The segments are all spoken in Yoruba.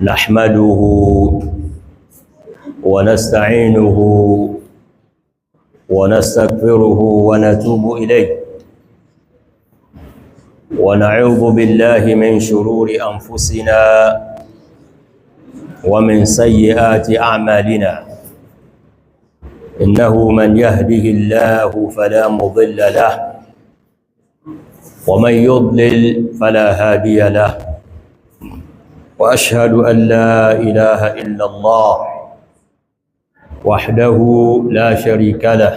نحمده ونستعينه ونستغفره ونتوب إليه، ونعوذ بالله من شرور أنفسنا ومن سيئات أعمالنا. إنه من يهده الله فلا مضل له، ومن يضلل فلا هادي له. وأشهد أن لا إله إلا الله وحده لا شريك له،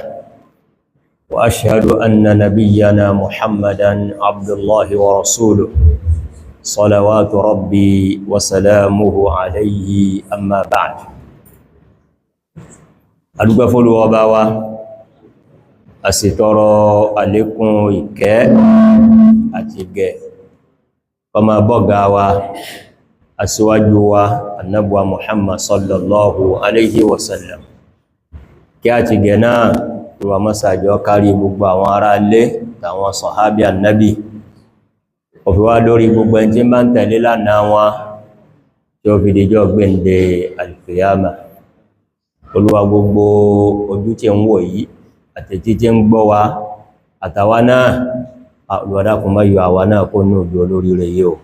وأشهد أن نبينا محمدا عبد الله ورسوله، صلوات ربي وسلامه عليه. أما بعد، adúpẹ́ f'Olúwa Ọba wa, a sì tọrọ àlékún ìkẹ́ àti ìgẹ̀ ọmọ bọ́gá wa, aṣíwájú wa, annabuwa Muhammad sallallahu alaihi wasallam. Kí a ti gẹ̀ náà ìwà mọ́sàájọ́ kárí gbogbo àwọn ará ilé tàwọn sọ̀hábí annabi, òfin wá lórí gbogbo ẹni tí bá ń tẹ̀lé lánàá wọn tí ó fi dìjọ́ gbẹ̀ǹdẹ̀ alkiyama. Olúwa, gbogbo ojú tí ń wò yìí àtẹ̀tí tí ń gbọ́ wa àtàwa náà, Olúwa, dákun, má yọ àwa náà kó ní òjò olórí rẹ̀ yìí o.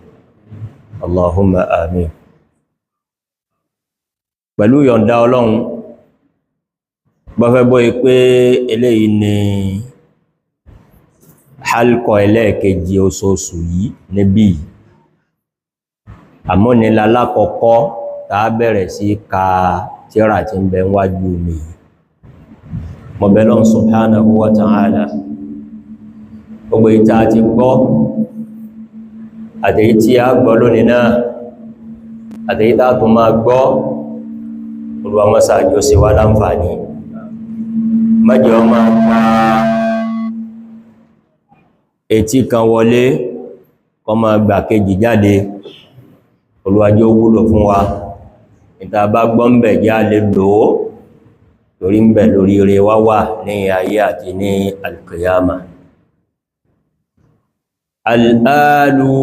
Allahumma amin. Pẹ̀lú yọ̀ǹda Ọlọ́run, bọ́fẹ́ bọ́ pé eléyìí ni halkọ ẹlẹ́ẹ̀kejì oṣooṣù yìí níbí, àmúnilá lákọ̀ọ́kọ́ tá bẹ̀rẹ̀ sí ka tírà tí ń bẹ wájú mi. Mo bẹ̀ Ọlọ́run subhanahu wa ta'ala, gbogbo ìta ti gbọ́ àtèyí tí a gbọ́ lónìí náà, àtèyí tá tó máa gbọ́, Olúwa mọ́sàájọ́ sí wá láǹfààní. Mẹ́jọ máa gba etí kan wọlé, kó máa gbà kejì jáde. Olúwa jẹ́ ó wúlò fún wa. Ìta bá gbọ́ ń bẹ̀, jẹ́ a lè lò ó, torí ń bẹ̀ lórí ire wá wà ní ayé àti ní alkiyama. Al'alu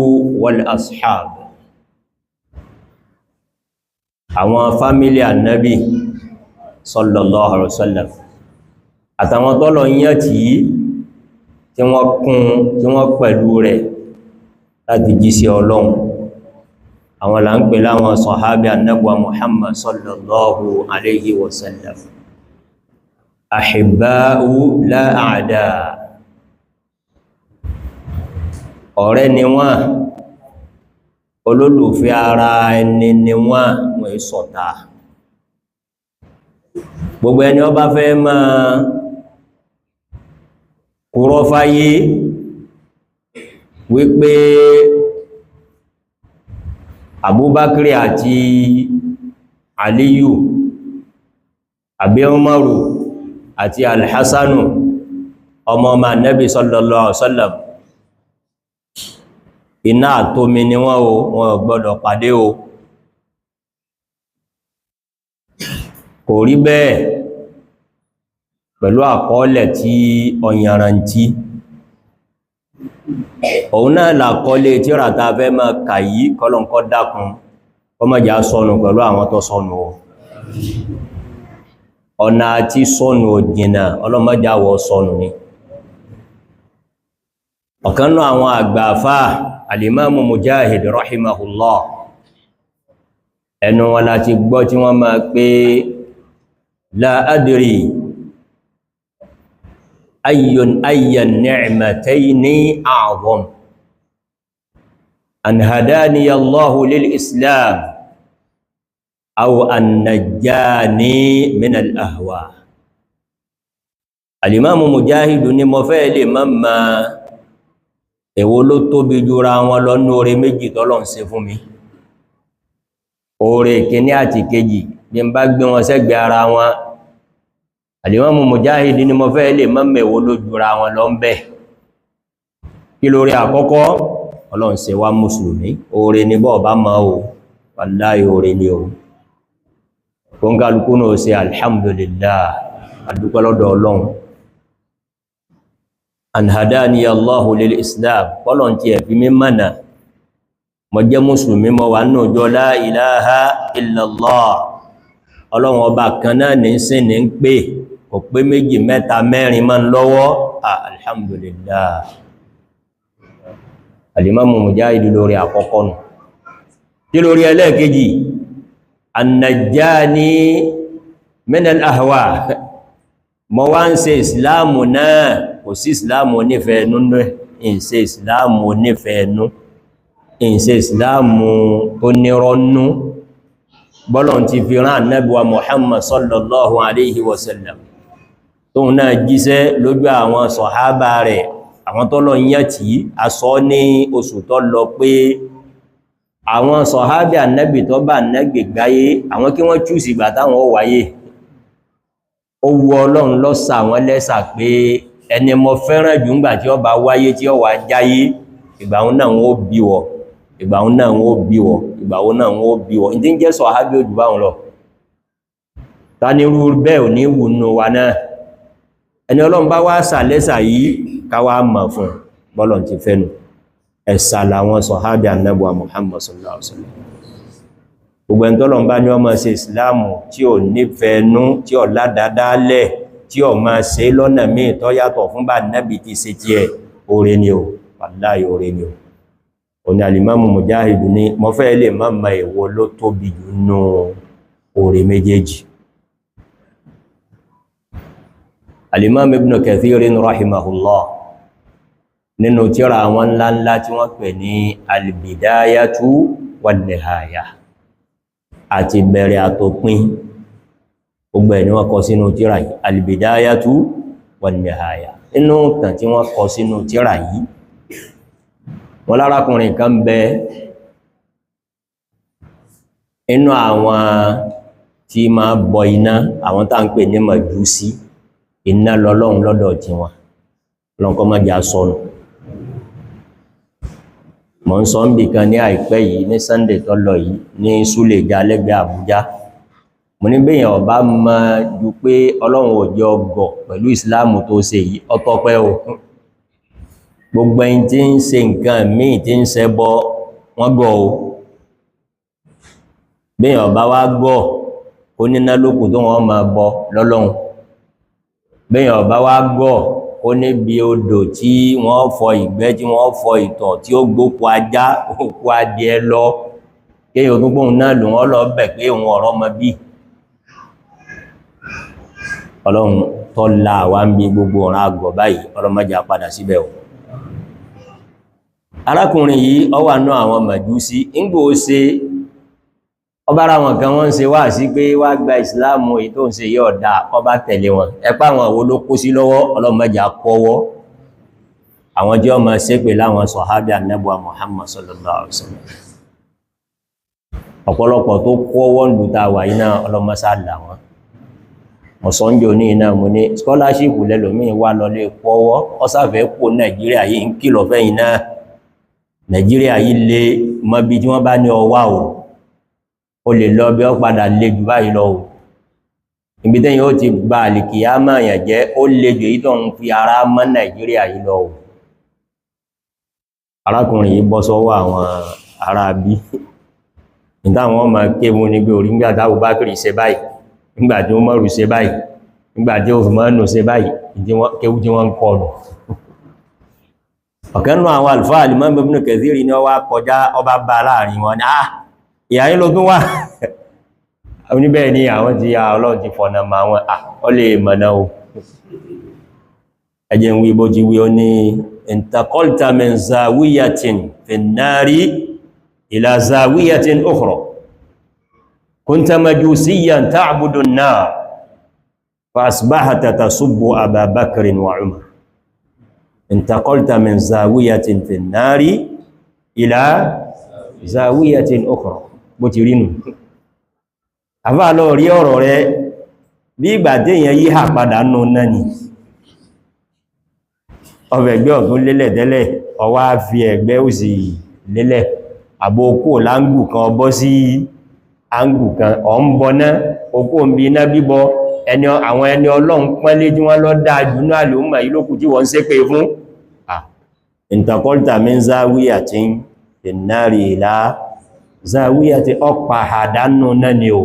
wal ashab, àwọn fámílì annabi sallallahu alaihi wasallam àtàwọn tọ́lọ yán tí wọ́n kún, tí wọ́n pẹ̀lú rẹ̀ láti jí sí Ọlọ́run, àwọn là ń pè láwọn sọ̀hábí annabuwa Muhammad sallallahu alaihi wasallam. Ahibba'u la a'da, ọ̀rẹ́ ni wọ́n, olólùfẹ́ ara ẹni ni wọ́n, wọ́n ṣọ̀tá. Gbogbo ẹni ó bá fẹ́ máa kúrọ́ fáyé wípé Abubakar àti Aliyu àbí Umaru àti Alhassanu, ọmọ ọmọ Annabi sallallahu alaihi wasallam, iná àtomi ni wọ́n o, wọn ò gbọ́dọ̀ pàdé o, kò rí bẹ́ẹ̀ pẹ̀lú àkọọ́lẹ̀ tí ọ̀yànrantí. Òun náà làkọọ́lẹ̀ tí ràta fẹ́ máa kà yí. Kọlọ̀nkọ́ dákun, kọmọ̀já sọnù pẹ̀lú àwọn tó sọnù o. Ọ̀nà àti sọnù òjìnà, ọlọ́mọjá wọ sọnù ni. Ọ̀kan náà àwọn àgbàfà, alimamu Mujahid rahimahullah, ẹnu wọn láti gbọ́ tí wọ́n máa pé la adri ayyun ayyan ni'matayni a'zam, an hadani Allahu lil Islam aw an najjani min al ahwa. Alimamu Mujahid ní mo fẹ́ lè má ma èwo ló tóbi jura wọn lọ ní oore méjì tọ́lọ́run ṣe fún mi, oore kìíní àti kejì, bí n bá gbé wọn sẹ́gbẹ̀ ara wọn. Àlìmọ́mù Mujahid ní mo fẹ́ lè mọ́mọ̀ èwo ló jura wọn lọ ń bẹ̀. Kí lórí àkọ́kọ́? Ọlọ́run ṣe wá mùsùlùmí, oore ní bọ́ọ̀ bá mọ́ o, wàláhì oore ní o. Kóńkálukú náà ṣe alhamdulillah, àdúpẹ́ lọ́dọ̀ Ọlọ́run. An hadani Allahu lil Islam, kọ́lọ̀n tí ẹ̀ fi mí mọ̀nà. Mo jẹ́ mùsùlùmí, mo wà nínú ìjọ la ilaha illallah, Ọlọ́run ọba kan náà ní sí ní ń pè, kò pé méjì mẹ́ta mẹ́rin máa ń lọ́wọ́. Alhamdulillah. Alimamu Mujahid lórí àkọ́kọ́ nù. Tí lórí ẹlẹ́ẹ̀kejì, annajjani minal ahwa, mo wá ń ṣe ìsìláàmù náà, kò sí ìsìláàmù onífẹ̀ẹ́ nú rẹ̀, ń ṣe ìsìláàmù onífẹ̀ẹ́ nú, ń ṣe ìsìláàmù tó nírọ́nú, bọ́lọ̀ ti fi rán Ànábì wa Muhammad sallallahu alaihi wasallam, tóun náà jíṣẹ́ lójú àwọn sọ̀hábà rẹ̀, àwọn tó lọ yán tí a sọ ní oṣù tó lọ pé àwọn sọ̀hábà Ànábì tó bá Ànábì gbáyé, àwọn kí wọ́n chúùsì ìgbà táwọn ó wáyé. Ó wu Ọlọ́run ló ṣà wọ́n lẹ́ṣà pé ẹni mo fẹ́ràn jù ńgbà tí ó bá wáyé tí ó wà jáyé, ìgbà òun náà wọ́n ó bí wọ, ìgbà òun náà wọ́n ó bí wọ, ìgbà òun náà wọ́n ó bí wọ. Ìdí ń jẹ́ sọ̀hábí ojú báwọn lọ. Ta ní irú bẹ́ẹ̀ ò ní wù nù wa náà? Ẹni Ọlọ́run bá wá ṣà lẹ́ṣà yìí, ká wá mọ̀ fún bọ́lọ̀ ti fẹ́nu. Ẹ̀sà làwọn sọ̀hábí Ànábì wa Muhammad sallallahu alaihi wasallam. Gbogbo ẹni tọ́lọ́run bá ní ó máa ṣe ìsìláàmù tí ò nífẹ̀ẹ́ nú, tí ò ládàádálẹ̀, tí ò máa ṣe lọ́nà míì tó yàtọ̀ fún bá Nábì ti ṣe tiẹ̀, oore ni o, wàláhì oore ni o. Òní Alimamu Mujahid ní mo fẹ́ lè má mọ èwo ló tóbi jù nínú oore méjèèjì. Alimami Ibn Kathir rahimahullah, nínú tírà àwọn ńláńlá tí wọ́n pè ní Al-Bidayatu wan-Nihaya, àti bẹ̀rẹ̀ àtòpin, gbogbo ẹ̀ ni wọ́n kọ sínú tírà yìí, Al-Bidayatu wan-Nihaya. Inú tàn tí wọ́n kọ sínú tírà yìí, wọ́n lárákùnrin kan bẹ inú àwọn tí máa bọ iná, àwọn tá ń pè ní Màjúsí, iná lọ́lọ́run lọ́dọ̀ tí wọn, lọ́nkọ́ má jà sọnù. Mọ̀ ń sọ ń bì kan ní àìpẹ́ yìí, ní Sunday tó lọ yìí, ní Súlèjà lẹ́gbẹ̀ẹ́ Àbújá. Mo ní bẹ́yàn ọba mọ̀ ju pé Ọlọ́run ò jẹ́ ọgọ̀ pẹ̀lú ìsìláàmù tó ṣe yìí, ọtọ́pẹ́ o. Gbogbo ẹni tí ń ṣe nǹkan míì tí ń ṣẹbọ, wọ́n gọ̀ o. Bẹ́yàn ọba wá gọ̀, ó níná lókù tó wọ́n máa bọ lọ́lọ́run. Bẹ́yàn ọba wá gọ̀, ó níbi odò tí wọ́n fọ ìgbẹ́, tí wọ́n fọ ìtọ̀, tí ó gbókù ajá, òkú adìẹ lọ, kéèyàn tó gbóhùn náà lò wọ́n lọ bẹ̀ pé òun ọ̀rọ̀ ọmọ bí. Ọlọ́run tó la wá ń bí gbogbo ọ̀ràn àgọ̀ báyìí, ọlọ́mọjà padà síbẹ̀ o. Arákùnrin yìí ó wà náà àwọn Màjúsí, ńgbò ó ṣe ọba ara wọn kan wọ́n ń ṣe wá sí pé wá gba ìsìláàmù, èyí tó ń ṣe yóò dáa, ọba tẹ̀lé wọn. Ẹpá àwọn wo ló kó sí lọ́wọ́, ọlọ́mọjà kọ́wọ́. Àwọn tí ó máa ṣépè láwọn sọ̀hábí Ànábì wa Muhammad sallallahu alaihi wasallam. Ọ̀pọ̀lọpọ̀ tó kọ́wọ́ ń lù tá wà yìí náà, ọlọ́mọsá là wọn. Mọ̀sánjò ní iná mo ní scholarship lẹ́lòmíì wà lọlé kọ́wọ́, ọ́sàfẹ́ kó Nàìjíríà yìí ń kìlọ̀ fẹ́yìn náà. Nàìjíríà yìí lè mọ bí tí wọ́n bá ní ọwá o, o lè lọ bí ó padà lè jù báyìí lọ o. Ibi tẹ́yìn ó ti gba àlìkìyámà yàn jẹ́, ó lè jù èyí tó ń fi ara mọ́ Nàìjíríà yìí lọ o. Arákùnrin yìí bọ́ sọ́wọ́ àwọn ará bí. Ìtàwọn ọmọ ké mú ní pé orí nígbà tí Abubakar ṣe báyìí, nígbà tí Umaru ṣe báyìí, nígbà tí Uthmanu ṣe báyìí, kéwú tí wọ́n ń kọ nù. Ọ̀kan nínú àwọn àlùfáà Al-Imam Ibn Kathir ni ó wá kọjá, ọba bá láàrin wọn ni, ah, ìyá yín ló tún wà. Oníbẹ̀ ni àwọn tí Ọlọ́run ti fọ̀nà ma wọn, ah, ó lè mọ̀nà o. Ẹjẹ́ ń wí bó ti wí, ó ní intaqalta min zawiyatin fin nari ila zawiyatin ukhra, kunta majusiyan ta'budu an-nar, fa asbahta tasubbu Aba Bakrin wa Umar. Intaqalta min zawiyatin fin nari ila zawiyatin ukhra. Bó ti rí nù. Àfáà lọ rí ọ̀rọ̀ rẹ bí ìgbà tí èèyàn yí hà padà nù náà ni. Ọfẹ̀ ẹgbẹ́ ọ̀tún lélẹ̀ tẹ́lẹ̀, ó wá fi ẹ̀gbẹ́ òsì lélẹ̀, àbò okó láńgù kan bọ́ sí áńgù kan, ọ̀ ń bọ náà, okó ń bí iná bíbọ, ẹni àwọn ẹni Ọlọ́run pọ́nlé tí wọ́n lọ dáa jù ní àlòmọ̀ yìí lókù tí wọ́n ń ṣépè fún. Intaqalta min zawiyatin Fin-nari ila zawiyati, ọpa àdánù náà ni o.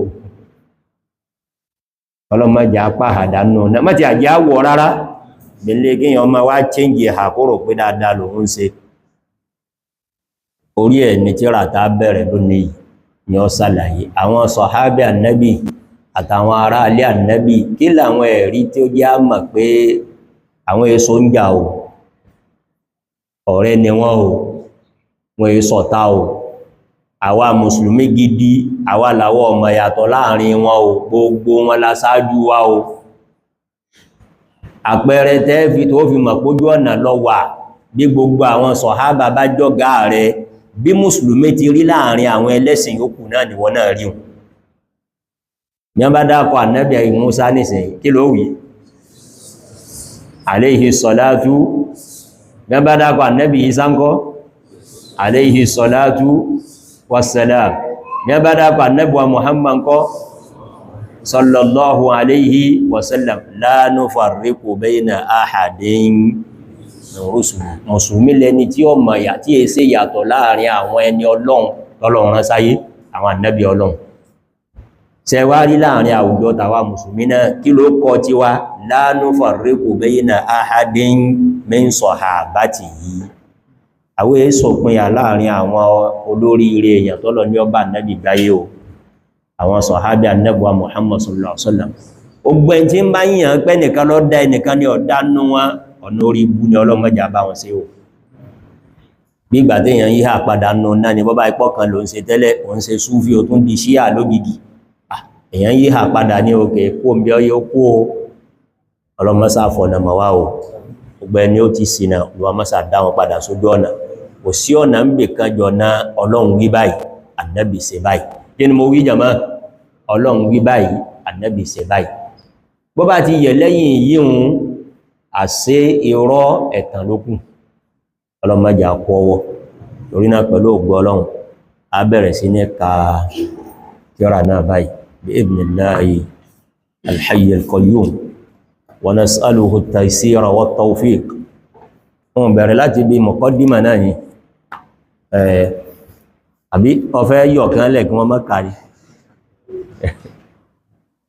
Ọlọ́mọjà apá àdánù náà má ti àjẹ́ àwọ̀ rárá, belé kíyàn ọmọ wá chíǹjì àkórò pé dáadáa lòun ṣe. Orí ẹ̀ ní tíra tá bẹ̀rẹ̀ lónìí ni ó ṣàlàyé àwọn sọ̀hábẹ̀ ànábì àtàwọn ará alẹ́ ànábì, kí làwọn ẹ̀rí tí ó jẹ́ á mọ̀ pé àwọn èso ń jà o, ọ̀rẹ́ ni wọ́n o, wọ́n èso ọ̀tá o. Àwa mùsùlùmí gidi, àwa làwọ̀ ọmọ yàtọ̀ láàrin wọn o, gbogbo wọn la ṣáájú wa o. Àpẹẹrẹ tẹ́ẹ̀fì tó fi mọ̀ pójú ọ̀nà lọ wà, bí gbogbo àwọn sọ̀hábà bá jọ́gá rẹ̀, bí mùsùlùmí ti rí láàrin àwọn ẹlẹ́sìn yòókù náà ni wọ́n náà rí wọn. Ní wọ́n bá dákọ̀ ànábì Mùsá nísìn, kí ló wí? Alayhi salatu. Ní wọ́n bá dákọ̀ ànábì Ìsá ńkọ́? Alayhi salatu wassalam. Ní wọ́n bá dákọ̀ ànábì wa Muhammad ńkọ́? Sallallahu alayhi wasallam. La nufarriqu bayna ahadin min rusuli. Mùsùlùmí lẹni tí ó mọ̀ yà tí è ṣe yàtọ̀ láàrin àwọn ẹni Ọlọ́run tọ́lọ́run rán sáyé, àwọn ànábì Ọlọ́run. Ṣé wá rí láàrin àwùjọ tàwa mùsùlùmí náà, kí ló kọ ti wá? La nufarriqu bayna ahadin min sahabatihi. Àwọn èso pinya láàrin àwọn olóríire èèyàn tọ́lọ ní ọba ànábì gbáyé o, àwọn sọ̀hábí ànábì wa Muhammad sallallahu alaihi wasallam. Ogbó ẹni tí ń bá yìnyàn pé nìkan ló dá ẹnìkan ní ọ̀dá nú wọn, ọ̀nà orí ibú ni, ọlọ́mọjà bá wọn sí o. Bí ìgbà téèyàn yíhà padà nù náà ni, bọ́bá ipọ́ kan ló ń ṣe tẹ́lẹ̀, ò ń ṣe súfí, o tún di ṣíà lógìgì. Èèyàn yíhà padà ní òkè kó ń bí ọyọ́ kó o. Ọlọ́mọsá fọ̀nà mọ̀ wá o. Gbogbo ẹni ó ti ṣìnà, olùwàmọ́sá dá wọn padà sójú ọ̀nà. Kò sí ọ̀nà ń bè kan jọ na Ọlọ́run wí báyìí, ànábì ṣe báyìí. Kí ni mo wí jàmá? Ọlọ́run wí báyìí, ànábì ṣe báyìí. Bó bá ti yẹ lẹ́yìn yíhun, àṣẹ irọ́ ẹ̀tàn lókù. Ọlọ́mọjà kú ọwọ́. Torí náà pẹ̀lú ògo Ọlọ́run, a bẹ̀rẹ̀ sí ní ka tírà náà báyìí. Bi idhnillahi al-hayy al-qayyum. Wa nas'aluhu at-taysira wat-tawfiq. Wọ́n bẹ̀rẹ̀ láti bí muqaddima náà ni. Àbí ọfẹ́ yọ̀ kan lẹ̀ kí wọ́n má kárí.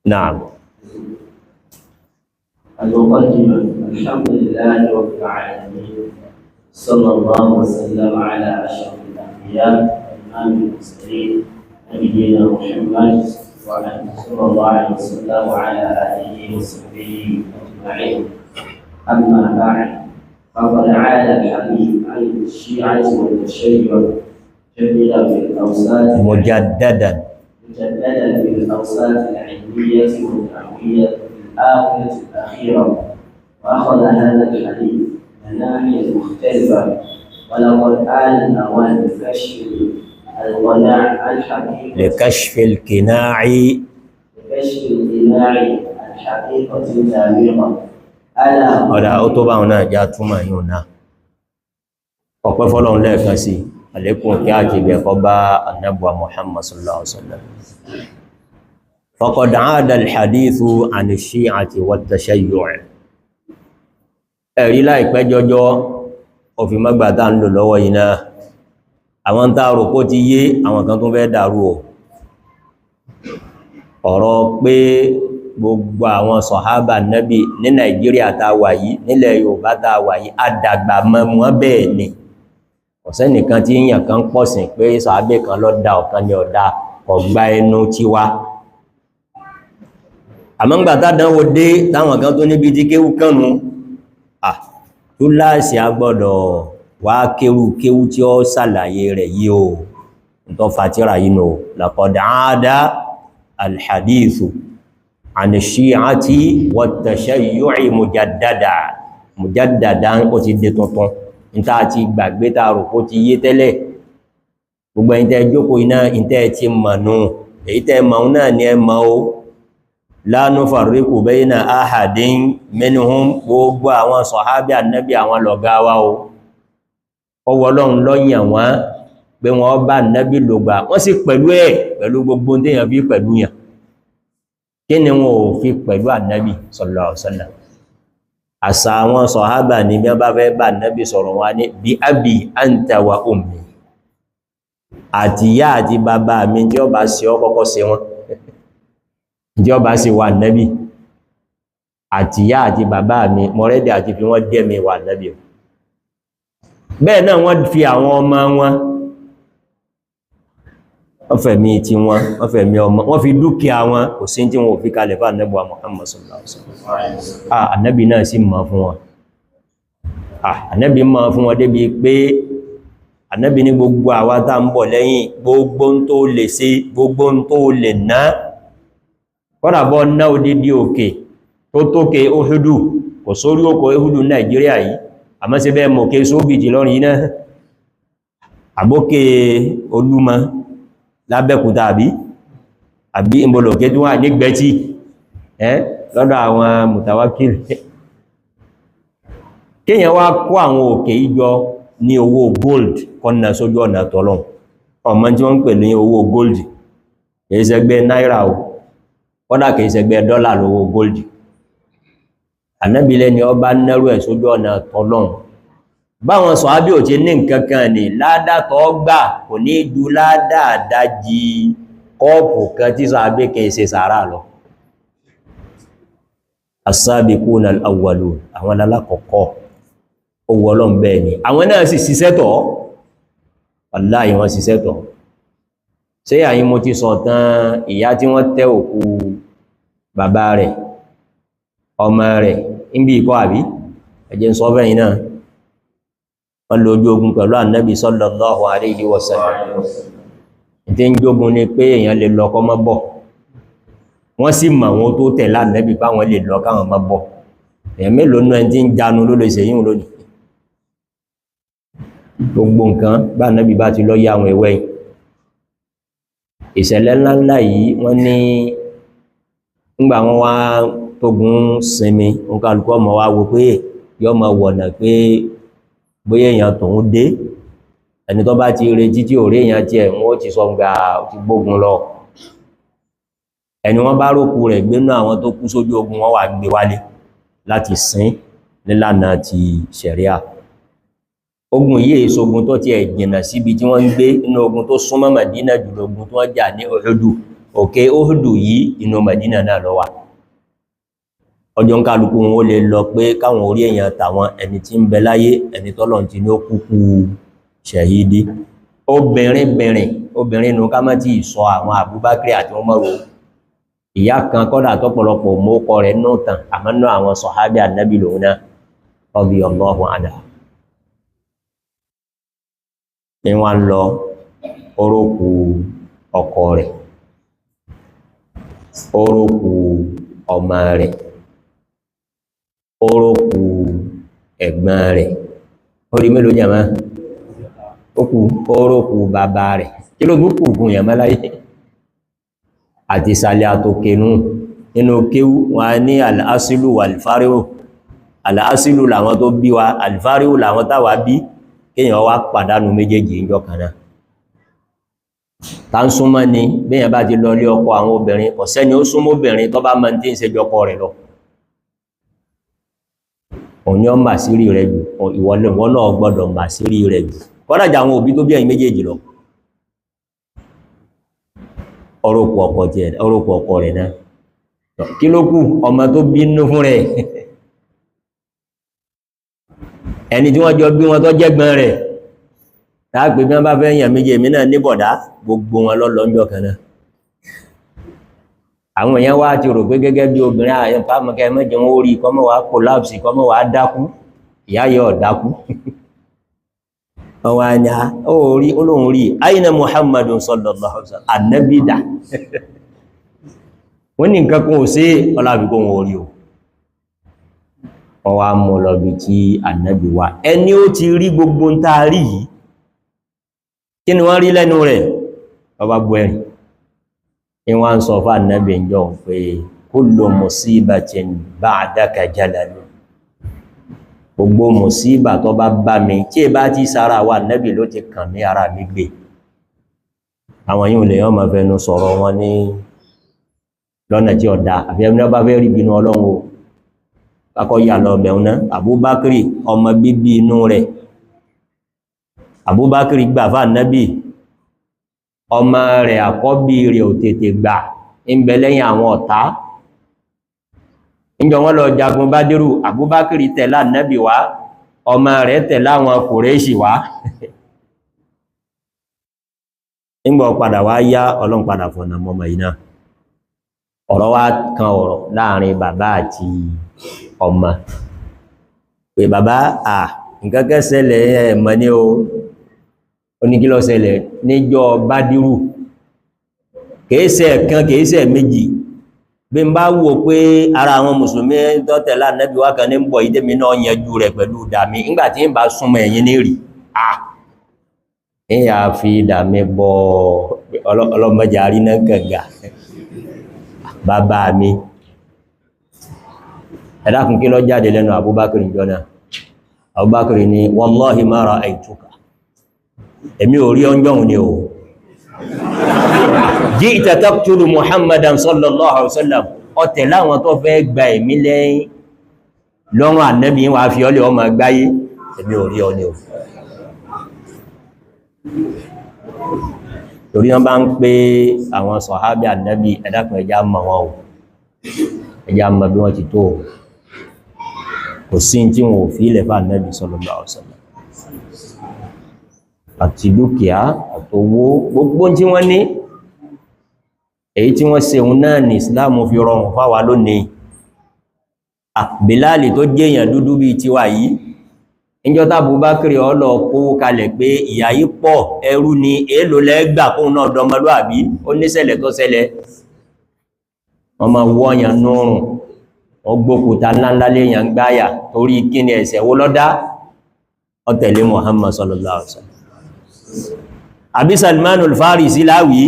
Naam. المقدمة. الحمد لله رب العالمين، صلى الله وسلم على أشرف الأنبياء وإمام المرسلين، نبينا محمد وعلى صلى الله عليه وسلم وعلى آله وصحبه أجمعين. أما بعد، فقد عاد الحديث عن الشيعة والتشيع جددا في الأوساط مجددا. مجددا في الأوساط العلمية والدعوية في الآونة الأخيرة، وأخذ هذا الحديث مناحي مختلفة، ولقد آن الأوان لكشف القناع عن حقيقة لكشف القناع لكشف القناع عن حقيقة دامغة ألا Ọ̀dà ó tó báwọn náà já túmọ̀ yìí náà. Ọpẹ́ fọ́lọ́run lẹ́ẹ̀kan sí, àlékún kí á ti bẹ̀kọ́ bá annabuwa Muhammad sallallahu alaihi wasallam. Faqad aada al-hadithu an ash-shi'ati wat-tashayyu'. Ẹ̀rí láìpẹ́ jọjọ, òfin mọ́gbà tá ń lò lọ́wọ́ yìí náà. Àwọn tá rò kó ti yé, àwọn kan tó fẹ́ dàrú o. Ọ̀rọ̀ pé gbogbo àwọn sọ̀hábà nẹ́bì ní Nàìjíríà tá wà yìí, nílẹ̀ Yorùbá tá wà yìí, àdàgbà mọ́ wọn bẹ́ẹ̀ ni. Ọ̀sẹ́ nìkan tí yàn kan pọ̀sìn pé sàábé kan ló dá, ọ̀kan ní ọ̀dá, ọ̀gbá ẹnu tiwa. Àmọ́ ńgbà tádánwò dé, táwọn kan tó níbi tí kéwú kànnù, à túláàsì a gbọ́dọ̀ wá kéwú kéwú tí ó ṣàlàyé rẹ̀ yìí o. Ntọ́ fatira yìí nù. Laqad aada al-hadithu an ash-shi'ati wat-tashayyu'i mujaddada. Mujaddada, ó ti dé tuntun. Níta ti gbàgbé tá rò kó ti yé tẹ́lẹ̀. Gbogbo ẹ̀yin tẹ́ jókòó iná, ìtẹ́ ti mọ̀ nù. Èyí tẹ́ mọ̀ náà ni ẹ mọ̀ o. La nufarriqu bayna ahadin minhum. Gbogbo àwọn sọ̀hábí ànábì, àwọn lọ̀gá wa o. Ọwọ́ Ọlọ́run lọ́yàn wọ́n pé wọ́n bá ànábì lògbà, wọ́n sì pẹ̀lú ẹ̀ pẹ̀lú gbogbo téèyàn fi pẹ̀lú yàn. Kí ni wọn ò fi pẹ̀lú ànábì sallallahu alaihi wasallam? Àṣà àwọn sọ̀hábà ní bí wọ́n bá fẹ́ bá ànábì sọ̀rọ̀, wọn ní bí abi anta wa ummi. Àti ìyá àti bàbá mi, tí ó bá ṣe ọ́ kọ́kọ́ ṣe wọ́n, tí ó bá ṣe wà nẹ́bí, àti ìyá àti bàbá mi mọ̀rẹ́dẹ̀ àti fi wọ́n dẹ́mi wà nẹ́bí. Bẹ́ẹ̀ náà wọ́n fi àwọn ọmọ wọn, wọ́n fẹ̀mí tí wọ́n, wọ́n fẹ̀mí ọmọ, wọ́n fi dúkìá wọn, kò sí tí wọ́n ò fi kalẹ̀ fún Ànábì Muhammad sallallahu alaihi wasallam. Ànábì náà sì mọ̀ fún wọn. Ànábì mọ̀ fún wọn débi pé Ànábì ní gbogbo àwa tá ń bọ̀ lẹ́yìn, gbogbo ń tó lè ṣe, gbogbo ń tó lè ná, kọ́dà bọ́ ná odidi òkè tó tókè Uhudu, kò sórí òkò Uhudu Nàìjíríà yìí, àmọ́ sí bẹ́ẹ̀ mọ̀kè sóbìjì lọ́rin iná, àbókè Olúmọ lábẹ́kúta, àbí ìbòlòkè tó wà ní Gbẹ́tì lọ́dọ̀ àwọn mùtàwákìlì. Kíyàn wá kó àwọn òkè ìjọ ní owó gold kọ́nà sójú ọ̀nà tọ́lọ́n. Ọmọ tí wọ́n ń pè ní owó gold, kìí ṣẹgbẹ́ náírà o, kọ́dà kìí ṣẹgbẹ́ dọ́là lówó gold. Ànábì lẹ́ni ọba nẹ́rù ẹ̀ sójú ọ̀nà tọ́lọ́n, báwọn sọ̀hábí ò ti ní nǹkankan ní ládàtọ̀ gbà, kò ní ju ládàádájì kọ́ọ̀pù kan tí sàábé kìí ṣe sàárà lọ. As-sabiquna al-awwalun, àwọn alákọ̀ọ́kọ́ owó ọlọ́run bẹ́ẹ̀ ni àwọn náà sì ṣiṣẹ́ tọ̀. Wàláhì, wọ́n ṣiṣẹ́ tọ̀. Ṣé àyín mo ti sọ tán ìyá tí wọ́n tẹ́ òkú bàbá rẹ̀, ọmọ rẹ̀ ń bí ikọ́, àbí ẹjẹ́ ń sọ fẹ́yìn náà? Wọ́n lójú ogun pẹ̀lú Ànábì sallallahu alayhi wa sallam. Tí ń jógun ni pé èèyàn lè lọ kọ́ mọ́ bọ̀. Wọ́n sì mọ̀ wọn tó tẹ̀lé Ànábì báwọn lè lọ káwọn mọ́ bọ̀. Èèyàn mélòó nú ẹni tí ń janu ló lè ṣèyí lónìí? Gbogbo nǹkan bá Ànábì bá ti lọ yá àwọn ẹwẹ́ yìí. Ìṣẹ̀lẹ̀ ńláńlá yìí, wọ́n ní ńgbà wọn wá tógun sinmi, òǹkàlùkọ́ ọmọ wa wo pé yọ́ mọ wọ̀nà pé bóyá èèyàn tòun dé. Ẹni tó bá ti retí tí òrí èèyàn tiẹ̀, wọ́n ó ti sọ gbà ti gbógun lọ. Ẹni wọ́n bá rókù rẹ̀ gbénú àwọn tó kú sójú ogun, wọ́n wà gbé wálé láti sin nílànà ti ṣẹ̀ríà. Ogun yìí èso ogun tó ti ẹ̀jìnà síbi tí wọ́n ń gbé. Inú ogun tó súnmọ́ Mẹ̀dínà jùlọ, ogun tó wọ́n jà ní Uhudu, òkè Uhudu yìí, inú Mẹ̀dínà náà ló wà. Ọjọ́ ń kálukú wọn ó lè lọ pé káwọn orí èèyàn tàwọn, ẹni tí ń bẹ láyé, ẹni tọ́lọ̀ ti ní ó kúkú ṣẹ̀hídí. Obìnrin bìnrin, obìnrin nù, ká má ti sọ àwọn Abubakar àti Umaru. Ìyá kan kọ́dà tọ́pọ̀lọpọ̀ mọ́kọ rẹ̀ nù tàn, àmọ́ nù àwọn sọ̀hábì Ànábì lòun náà, radiyallahu anha. Ní wọ́n lọ orókù ọkọ rẹ̀, orókù ọmọ rẹ̀, orókù ẹ̀gbọ́n rẹ̀, orí mélòó jàmá ókù, orókù bàbá rẹ̀. Kí ló tún kù fún yàmá láyé? Àti ìsàlẹ̀ àtòkènú nínú kéwú wọn ní al-aslu wal-far'u. Al-aslu làwọn tó bí wa, al-far'u làwọn táwa bí. Kéèyàn wá pàdánù méjèèjì ìjọ kan náà, ta ń súnmọ́ ni? Béèyàn bá ti lọ ilé ọkọ, àwọn obìnrin, kò sẹ́ni ó súnmọ́ obìnrin tó bá mọ́ tí ń ṣe jọkọ rẹ̀ lọ. Òun ni ó mà sírí rẹ̀ jù. Ìwọ náà gbọ́dọ̀ mà sírí rẹ̀ jù, kọ́dàjà àwọn òbí tó bí ẹ̀yin méjèèjì lọ. Ọrọ̀pọ̀ ọkọ tiẹ̀, ọrọ̀pọ̀ ọkọ rẹ̀ náà. Kí ló kù? Ọmọ tó bínú fún rẹ̀, ẹni tí wọ́n jọ bí wọn tó jẹ́gbọ́n rẹ̀, táàpé bí wọ́n bá fẹ́ yàn méjì, èmi náà níbọ̀dá, gbogbo wọn lọ́lọ́ ń jọ kan náà. Àwọn èèyàn wá ti rò pé gẹ́gẹ́ bí obìnrin àyàn pàmọ́kẹ́ mẹ́jọ wọn ó rí kọ́mọ́ wàá collapse, kọ́mọ́ wàá dákú. Ìyá yẹ ọ̀ dákú. Wọ́n wá ní ó rí olóhun rí aina Muhammadun sallallahu alaihi wasallam, ànábìdà. Wọ́n ní nǹkan kan ò sí ọlábìkó wọn orí o. Wọ́n wá mú lọ bí tí ànábì wà, ẹni ó ti rí gbogbo ń tá rí yìí. Kí ni wọ́n rí lẹ́nu rẹ̀? Ọba bu ẹ̀rìn ní wọ́n ń sọ fún ànábì ń jọ pé kullu musibatin ba'daka jalalu. Gbogbo mùsíbà tó bá bá mi, tí è bá ti sára wà ànábì ló ti kàn mí, ara mi gbé. Àwọn yíò lè yọ́ ma fẹnu sọ̀rọ̀ wọn ní lọ́nà tí ọ̀dá, àfi ẹni ọba fẹ́ rí bínú Ọlọ́run o. Kakọ́ yà lọ bẹ̀rún náà. Abubakar, ọmọ bíbí inú rẹ̀, Abubakar gbà fà nábì. Ọmọ rẹ̀ àkọ́bí rẹ̀ ò tètè gbà, ń bẹ lẹ́yìn àwọn ọ̀tá. Níjọ́ wọ́n lọ jagun Bádírù, Abubakar tẹ̀lé Ànábì wá, ọmọ rẹ̀ tẹ̀lé àwọn Kùrẹ́ṣì wá. Nígbà padà wá yá, Ọlọ́run padà fọ̀nà mọ́mọ̀ yìí náà. Ọ̀rọ̀ wá kan ọ̀rọ̀ láàrin bàbá àti ọmọ. Pé bàbá, à, nǹkan kan ṣẹlẹ̀ ẹ̀mọ́ ní o. Ó ní kí ló ṣẹlẹ̀ níjọ́ Bádírù. Kìí ṣe ẹ̀kan, kìí ṣe méjì. Bí n bá wò pé ara àwọn Mùsùlùmí tó tẹ̀lé Ànábì wá kan ní ń bọ̀ ìdẹ́mi náà yanjú rẹ̀ pẹ̀lú dàmí. Nígbà tí ń bá súnmọ́ ẹ̀yìn ní rí. À, ìyà fi dàmí bọ ọlọ́mọdé àríná kànga. Bàbá mi. Ẹ dákun, kí ló jáde lẹ́nu Abubakar níjọ́ náà? Abubakar ní, wallahi ma ra'aytuka. Èmi ò rí ọjọ́ ni o. Ji'ta taqtulu Muhammadan sallallahu alaihi wasallam. Ó tẹ̀lé àwọn tó fẹ́ gba ẹ̀mí lẹ́yìn lọ́rùn Ànábì wà fi ọlẹ̀ ọmọ gbáyé. Èmi ò rí ọ ni o. Torí wọ́n bá ń pé àwọn sọ̀hábí Ànábì, ẹ dákun, ẹjá mọ̀ wọn o. Ẹjá mọ̀ bí wọ́n ti tó o. Kò sí tí wọn ò fi ilẹ̀ fún Ànábì sallallahu alaihi wasallam. Àti dúkìá, àtowó, gbogbo tí wọ́n ní, èyí tí wọ́n ṣe òun náà ní Ìsìláàmù fi rọrùn fáwa lónìí. Bíláàlì tó jẹ́ èèyàn dúdú bíi tiwa yìí, níjọ́ tá Abubakar ọlọ́ kó kalẹ̀ pé ìyà yìí pọ̀, ẹrú ni, èèlò lẹ́gbà kóun náà dọmọlúàbí, ó níṣẹ̀lẹ̀ tó ṣẹlẹ̀. Wọ́n máa wọ́yàn nórùn, wọ́n gbókúta ńláńlá léèyàn gbáyà torí kíni? Ẹ̀ṣẹ̀ wo lọ́dá? Ó tẹ̀lé Muhammad sallallahu alaihi wasallam. Àbí Salman al-Farisi láwí,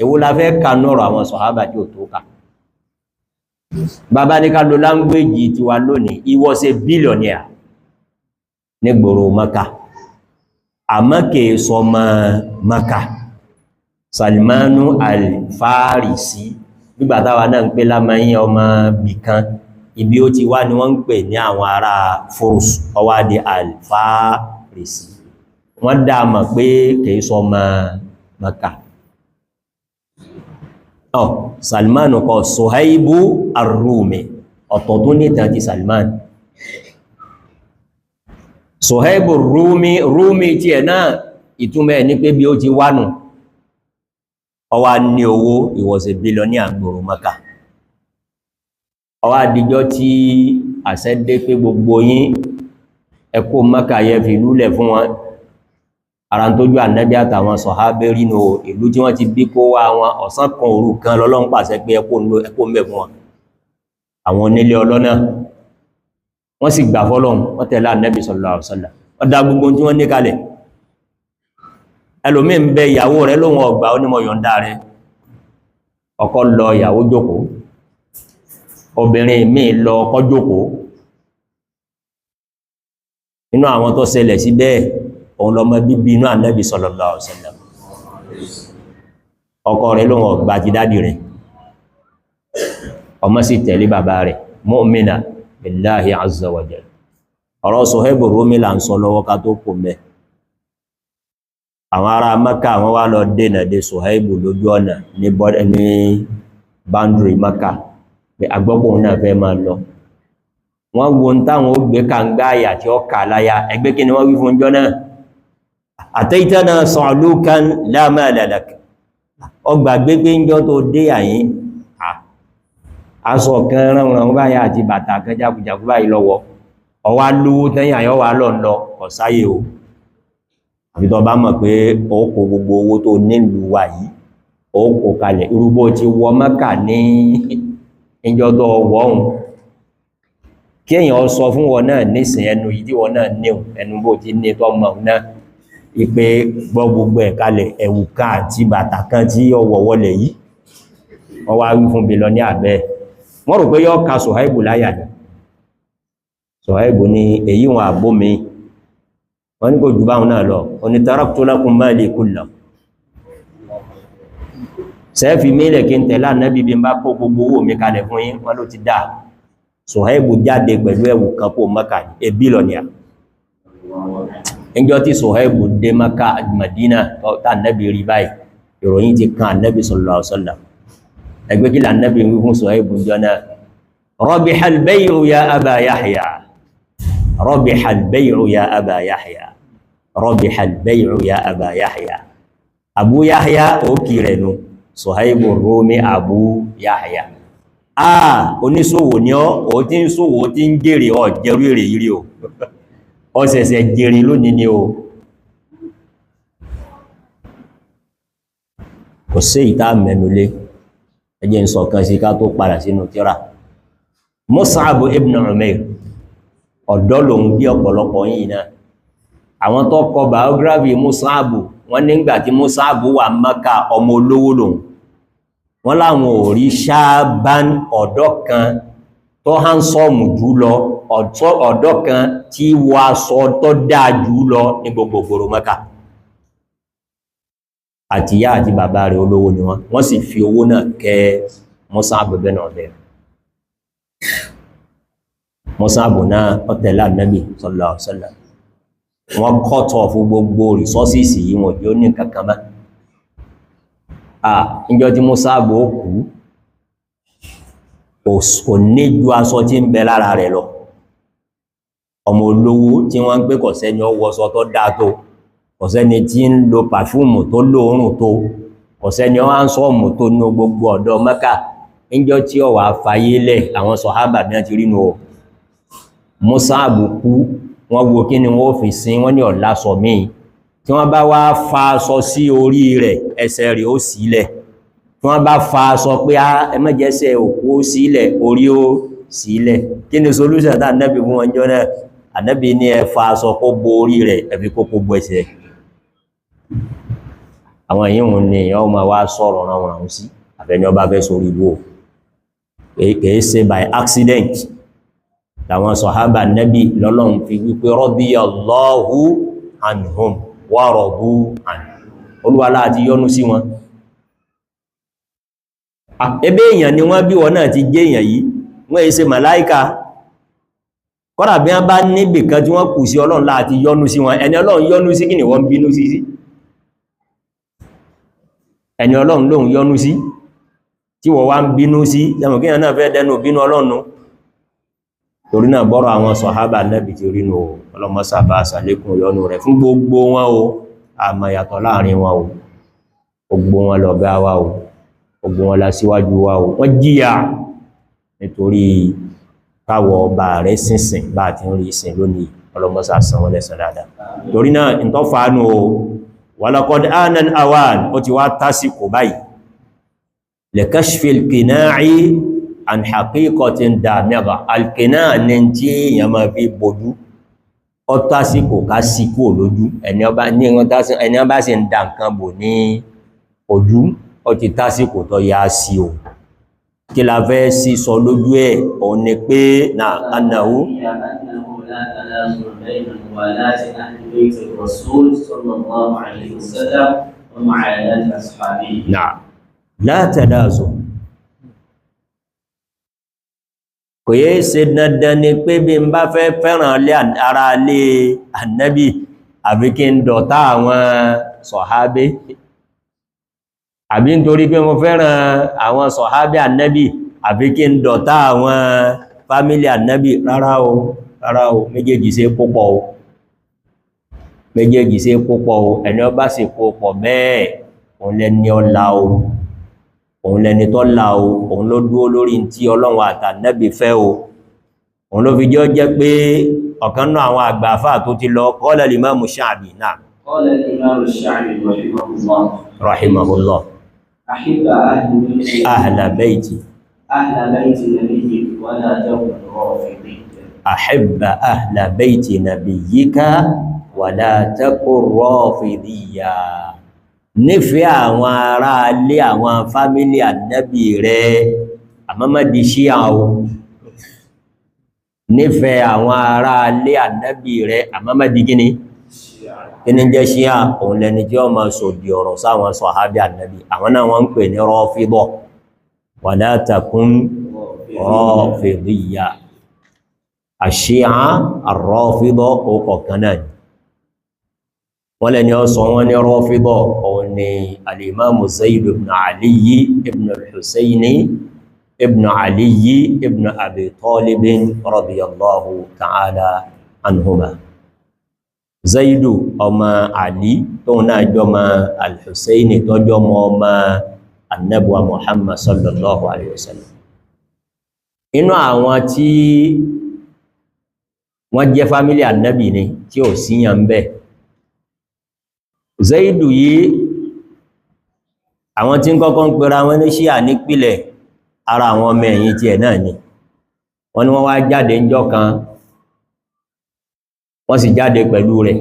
èwo la fẹ́ kà nọ́rọ̀ àwọn sọ̀hábà tí ò tó kà? Bàbá ní ká lo láńgbéjì tiwa lónìí, he was a billionaire nígboro Maka, àmọ́ kìí sọmọ Maka. Salmanu al-Farisi, nígbàtàwà náà ń pè lámàáyí ọmọ bìkan, ibi ó ti wá ni wọ́n ń pè ní àwọn ará Furs, ọwá di al-Farisi. Wọ́n dá mọ̀ pé kìí sọmọ Maka. Ọ̀ Salmanu kọ, Suhaibu ar-Rumi, ọ̀tọ̀ tó ní ìtàn ti Salman. Suhaibu Rumi, Rumi tí ẹ̀ náà ìtumọ̀ ẹ̀ ní pé bí ó ti wánu. Ọwá ní owó, ìwọ̀sẹ̀ bílọ́ní àgbòrò Maka. Ọwá àdíjọ́ tí àṣẹ dé pé gbogbo yín ẹ kó Maka, yẹ fi ìlú lẹ̀ fún wọn. Ara tó jú Ànábì àtàwọn sọ̀hábẹ́ rínú ìlú tí wọ́n ti bí kó wá wọn, ọ̀sán kan òru kan lọ́lọ́run pàṣẹ pé ẹ kó mẹ́ fún wọn. Àwọn onílé ọlọ́nà wọ́n sì gbà fọ́lọ́run, wọ́n tẹ̀lé Ànábì sallallahu alaihi wasallam, wọ́n dá gbogbo tí wọ́n ní kalẹ̀. Ẹlòmí ń bẹ, ìyàwó rẹ̀ lóhun ọgbà, onímọ̀ yọ̀ǹda rẹ̀. Ọkọ lọ, ìyàwó jókòó. Obìnrin míì lọ, ọkọ jókòó. Inú àwọn tó ṣẹlẹ̀ sí bẹ́ẹ̀, òun lọmọ bíbí inú Ànábì sallallahu alaihi wasallam. Ọkọ rẹ̀ lóhun ọgbà ti dádì rẹ̀, ọmọ sì tẹ̀lé bàbá rẹ̀, mu'mina billahi azza wa jalla. Ọ̀rọ̀ Suhaibu Rumi là ń sọ lọ́wọ́ ká tó kò mẹ́. Àwọn ará Maka, àwọn wá lọ dènà de Suhaibu lójú ọ̀nà ní boundary Maka pé agbọ́pọ̀ náà fẹ́ máa lọ. Wọ́n wo ń táwọn ó gbé kàngbá àyà tí ó kà láyá ẹgbẹ́. Kí ni wọ́n wí fún jọ náà? Ataitana sa'lukan la mala lak. Ọgbà gbégbé ń jọ tó dé àyín, aṣọ kan ránran báyìí àti bàtà kan jákujàku báyìí lọ́wọ́, ọwá lówó tẹ́yìn àyọ́ wà lọ lọ ọ̀sáyé o. Àfi tó bá mọ̀ pé ó kó gbogbo owó tó nílùú wa yìí, ó kó kalẹ̀ irúgbó ti wọ Mẹ́kà ní ìjọ tó wọ́hun. Kí èèyàn sọ fún wọn náà nísìn, ẹnu yìí tí wọn náà níhun, ẹnu bó ti ní tó mọ̀ náà ìpé gbọ́ gbogbo ẹ̀ kalẹ̀, ẹ̀wù kan àti bàtà kan tí ó wọ̀ wọlẹ̀ yìí. Wọ́n wá wí fún bilọ ní àbẹ́, wọ́n rò pé yọ́ ka Suhaibu láyà ní. Suhaibu ní èyí wọn àbó mi. Wọ́n ní kò jù báhùn náà lọ. Oní taraktu lakum mali kullahu, sẹ́ẹ̀fì mílẹ̀ kí n tẹ̀lá Ànábì bí n bá kó gbogbo owó mi kalẹ̀ fún yín? Wọ́n ló ti dá. Suhaibu jáde pẹ̀lú ẹ̀wù kan kó Maka ní ẹbí lọ ní à. Ìjọ tí Suhaibu dé Maka, Madina, tá Ànábì rí báyìí, Ìròyìn ti kan Ànábì sallallahu alaihi wasallam. Ẹgbẹ́ kí l'Ànábì ń wí fún Suhaibu jọ náà? Rabihal bay'u ya Aba Yahya, rabihal bay'u ya Aba Yahya, rabihal bay'u ya Aba Yahya. Abu Yahya ó kì rẹ̀ nu, Suhaibu Rumi Abu Yahya. Ah, oníṣòwò ni ọ́, ó ti ń ṣòwò tí ń jèrè, ọ jẹrú èrè yìí o, ọ ṣẹ̀ṣẹ̀ jèrè lónìí ni o. Kò sí ìta mẹ́nulé, ẹjẹ́ ń sọ̀kan sí ká tó padà sínú tírà. Mus'ab ibn Umair, ọ̀dọ́ lòun bí ọ̀pọ̀lọpọ̀ yìí náà. Àwọn tó kọ biography Mus'ab, wọ́n nígbà tí Mus'ab wà Mákà, ọmọ olówó lòun. Wọ́n láwọn ò rí ṣáàbán ọ̀dọ́ kan tó hánsọ́ọ̀mù jù lọ, ọ̀dọ́ kan tí wọ aṣọ tó dáa jù lọ ní gbogbo ìgboro Mákà. Àtìyá àti bàbá rẹ̀ olówó ni wọ́n, wọ́n sì fi owó náà kẹ́ Mus'ab ibn Umair. Mus'ab náà ó tẹ̀lé Ànábì sallallahu alaihi wasallam. Wọ́n cut off gbogbo resources yìí, wọn ò ní kankan mọ́. Níjọ́ tí Mus'ab ó kú, kò ní ju aṣọ tí ń bẹ lára rẹ̀ lọ. Ọmọ olówó tí wọ́n ń pè, kò sẹ́ni ó wọṣọ tó dáa tó, kò sẹ́ni tí ń lo pàfúùmù tó lóòórùn tó, kò sẹ́ni ó hánsọ́ọ̀mù tó ní gbogbo ọ̀dọ́ Mẹ́kà. Níjọ́ tí ó wà fayé lẹ̀, àwọn sọ̀hábà bí wọ́n ti rí nu o. Mus'ab kú, wọ́n wo kí ni wọ́n fi sin, wọ́n ní ọ̀lá sọ míì. Tí wọ́n bá wá fa aṣọ sí orí rẹ̀, ẹsẹ̀ rẹ̀ ó sílẹ̀. Tí wọ́n bá fa aṣọ pé á ẹmọ́jẹsẹ̀ òkú ó sílẹ̀, orí ó sílẹ̀. Kí ni solution tá Ànábì fún wọn jọ náà? Ànábì ní ẹ fa aṣọ kó bo orí rẹ̀, ẹ fi kókó bo ẹsẹ̀. Àwọn èyí wọn ni èèyàn máa wá sọ̀rọ̀ ránwọ̀n sí, àfẹ́ni ọba fẹ́ sórí ibú o. Kìí ṣe by accident làwọn sọ̀hábà Nábì lọ́lọ́run fi wípé radiyallahu anhum wa radu anhu, Olúwa láti yọ́nú sí wọn. Ebé èèyàn ni wọ́n, bí wọ́n náà ti jẹ́ èèyàn yìí, wọ́n èé ṣe màláíkà. Kọ́dà bí wọ́n bá níbì kan tí wọ́n kù sí, Ọlọ́run láti yọ́nú sí wọn. Ẹni Ọlọ́run yọ́nú sí, kí ni wọ́n bínú sí sí? Ẹni Ọlọ́run lóhun yọ́nú sí tí wọ́n wá ń bínú sí, ẹmọ̀ kí náà fẹ́ dẹnu bínú Ọlọ́run. Torí náà, bọ́rọ̀ àwọn sọ̀hábà Nábì ti rínú o, ọlọ́mọ́sàbá sàlékún yọ́nú rẹ̀ fún gbogbo wọn o. Àmọ́ yàtọ̀ láàrin wọn o, gbogbo wọn lọ̀gá wa o, gbogbo wọn la síwájú wa o. Wọ́n jìyà nítorí káwọ̀ ọba rẹ̀ sínsìn bá ti ń rí ìsìn lónìí. Ọlọ́mọ́sà san wọ́n lẹ́san dáadáa. Torí náà, ìtọ́fàánù o, walaqad ana al-awan, ó ti wá tásìkò báyìí, likashfi al-qina'i an haqiqatin damigha. Al-qina' ní tí èèyàn máa fi bojú, ó tásìkò ká sí kúrò lójú ẹni ọba ní ẹni ọba sì ń da nǹkan bò ní ojú. Ó ti tásìkò tó yá sí o. Kí la fẹ́ sí sọ lójú ẹ̀? Òun ni pé na annahu أنه لا تلازم بين موالاة أهل بيت الرسول صلى الله عليه وسلم ومعاداة أصحابه. Na'am, la talazum. Kò yé ṣe dandan ni pé bí n bá fẹ́ fẹ́ràn ara lé Ànábì, àbí kí n dọ̀tá àwọn sọ̀hábé, àbí nítorí pé mo fẹ́ràn àwọn sọ̀hábé Ànábì, àbí kí n dọ̀tá àwọn fámílì Ànábì. Rárá o, rárá o, méjèèjì ṣe púpọ̀ o, méjèèjì ṣe púpọ̀ o. Ẹni ó bá sì púpọ̀ bẹ́ẹ̀, òun lẹni ọlá o, òun lẹni tó là o, òun ló dúó lórí tí Ọlọ́run àtànẹ́bì fẹ́ o. Òun ló fi jẹ́ jẹ́ pé ọ̀kan náà àwọn àgbààfà tó ti lọ, qala al-Imam Sha'bi náà. قال الإمام الشعبي رحمه الله. Rahimahullah. أحب أهل بيت Ahla bayti. أهل بيت نبيك ولا تكن رافضيا. Ahibba ahla bayti nabiyyika wala takun rafidiyya. Nífẹ̀ẹ́ àwọn ará ilé, àwọn fámílì ànábì rẹ̀, àmọ́ má di ṣíà o. Nífẹ̀ẹ́ àwọn ará ilé ànábì rẹ̀, àmọ́ má di kíni? Kíní jẹ́ ṣíà? Òun lẹni tí ó máa sòdì ọ̀rọ̀ sáwọn sọ̀hábí ànábì. Àwọn náà wọ́n ń pè ní rọ́fídọ̀. Wala takun rọ́fídíyà. Àṣíà, àrọ́fídọ̀, ó kọ̀ọ̀kan náà ni. Wọ́n lẹ́ni ọ sọ wọ́n ní rọ́fídọ̀, òun ni alimamu Zaid ibn Aliyi ibn al-Husayni ibn Aliyi ibn Abi Talibin radiyallahu ta'ala anhuma. Zaidu ọmọ Ali tóun náà jọmọ al-Husayni tọ́jọ́ mọ́ ọmọ annabuwa Muhammad sallallahu alayhi wa sallam. Inú àwọn tí wọ́n jẹ́ fámílì annabi ni tí ò síyàn bẹ́. Zaidu yìí, àwọn tí ń kọ́kọ́ ń pera wọn ní Ṣíà nípìlẹ̀, ara àwọn ọmọ ẹ̀yìn tí ẹ̀ náà ni. Wọ́n ní wọ́n wá jáde ńjọ́ kan, wọ́n sì jáde pẹ̀lú rẹ̀.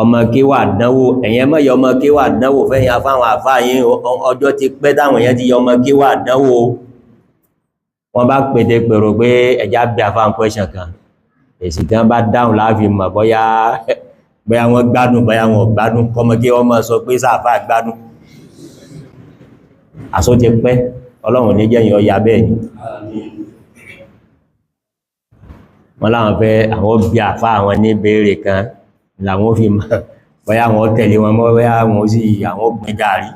Ọmọ kéwà dánwò, ẹ̀yẹn mọ́ yọ ọmọ kéwà dánwò fẹ́yìn afáwọn àfáàyín, ọjọ́ ti pẹ́ táwọn èèyàn ti yọ ọmọ kéwà dánwò. Wọ́n bá pète pèrò pé ẹjá bí àfáàn question kan, èsì tí wọ́n bá dáhùn láàfin mọ̀ bóyá bóyá wọ́n gbádùn, bóyá wọ́n gbádùn. Kọmọ kí wọ́n máa sọ pé sáàfà gbádùn. Àsó ti pẹ́, Ọlọ́run ní jẹ́yìn ọya bẹ́ẹ̀ ni. Wọ́n láwọn fẹ́ àwọn bí àfá àwọn ní béèrè kan làwọn fi mọ̀ bóyá wọ́n tẹ̀lé wọn mọ́, bóyá wọ́n sì àwọn gbin gàrí.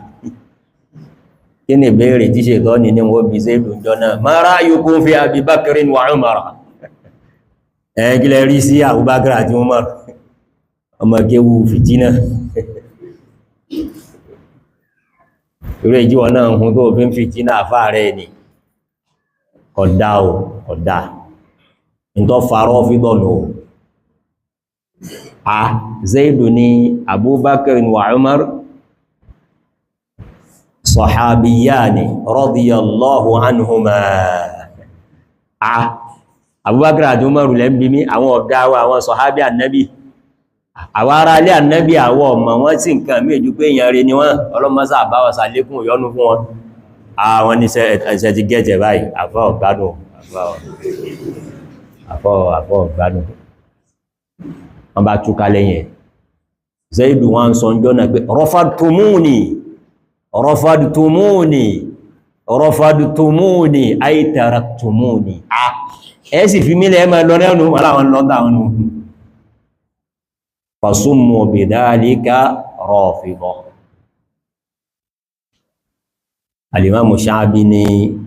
Kí ni ìbéèrè tí ṣètọ́ ní wọ́n bí Zaidu jọ náà? Ma ra'yukum fi Abi Bakrin wa Umar. Ẹ̀ẹ́gílẹ̀ rí sí Abubakar àti Umar, ọmọ kéwú fìtínà. Irú ìjíwọ̀ náà hun tó fi ń fìtínà àfá rẹ̀ ni kódà o, kódà ní tó farọ́ fígbọ̀nù o. A Zaidu ni Abubakar wa Umar sahabiyani radiyallahu anhuma. A Abubakar àti Umar lẹ́ ń bi mí, àwọn ọ̀gá wa, àwọn sọ̀hábí ànábì, àwọn ará ilé ànábì, àwọn ọmọ wọn sí nǹkan mí ojú pé èèyàn rẹ̀ ni wọ́n, ọlọ́mọsá àbáwọsà lékún ìyọ́nú fún wọn. Àwọn níṣẹ́ ẹ̀ṣẹ́ ti gẹ́jẹ̀ báyìí, àfọ́ ọ̀gbádùn, àfọ́ ọ̀gbádùn. Wọ́n bá túká lẹ́yìn ẹ̀. Zaidu wọn sọ jọ náà pé rafadtumuni, rafadtumuni, rafadtumuni, ay taraktumuni. Ẹ sì fi mílẹ̀ ẹmọ lọ rẹ́nu wọ́n láwọn lọ́dá wọn nù. Fasummu bidhalika rafida. Al-Imam Sha'bi ní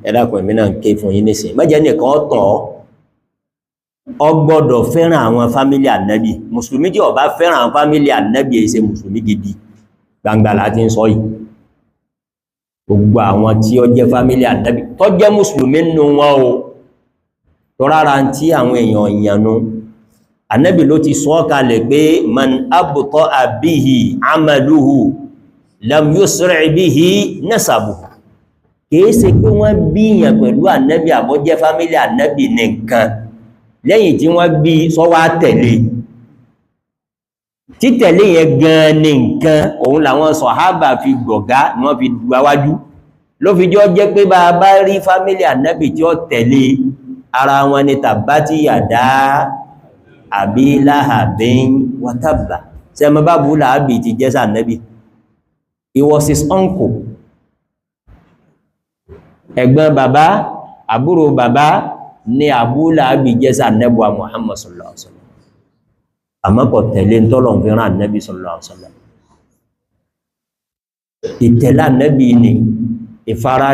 ẹ̀dàkùn ìmìnà ń ké fún yín nísìn. Mẹ́jẹ́ nìkan tàn ọ gbọ́dọ̀ fẹ́ràn àwọn fámílì ànábì. Mùsùlùmí tí ó bá fẹ́ràn àwọn fámílì ànábì èé ṣe mùsùlùmí gidi. Gbangba láti ń sọ yìí. Gbogbo àwọn tí ó jẹ́ fámílì ànábì tó jẹ́ mùsùlùmí nínú wọn o. Tó rárá tí àwọn èèyàn ìyànú. Ànábì ló ti sọ kalẹ̀ pé man abta'a bihi amaluhu lam yusri' bihi nasabuhu. Kìí ṣe pé wọ́n bíyàn pẹ̀lú ànábì àbọ́jẹ́ fámílì ànábì nìkan, lẹ́yìn tí wọ́n bí sọ́wọ́ tẹ̀lé. Títẹ̀lé yẹn gan ní nǹkan, òun làwọn sọ̀hábà fi gbọ̀gá ni wọ́n fi gbáwájú. Ló fi jọ jẹ́ pé bá bá rí fámílì ànábì tí ó tẹ̀lé, ara wọn ni tàbátí yàdá àbí láhàbín wàtàbà. Sẹ́mọ bá bú láàbì ti jẹ́ sànábì? He was his uncle. Ẹ̀gbọ́n bàbá, àbúrò bàbá ni Abu Lahabi jẹ́ sànábì wa Muhammad sallallahu alaihi wasallam. Àmọ́ kò tẹ̀lé ń tọ́lọ̀ fi rán ànábì sallallahu alaihi wasallam. Ìtẹ̀lé ànábì ni ìfara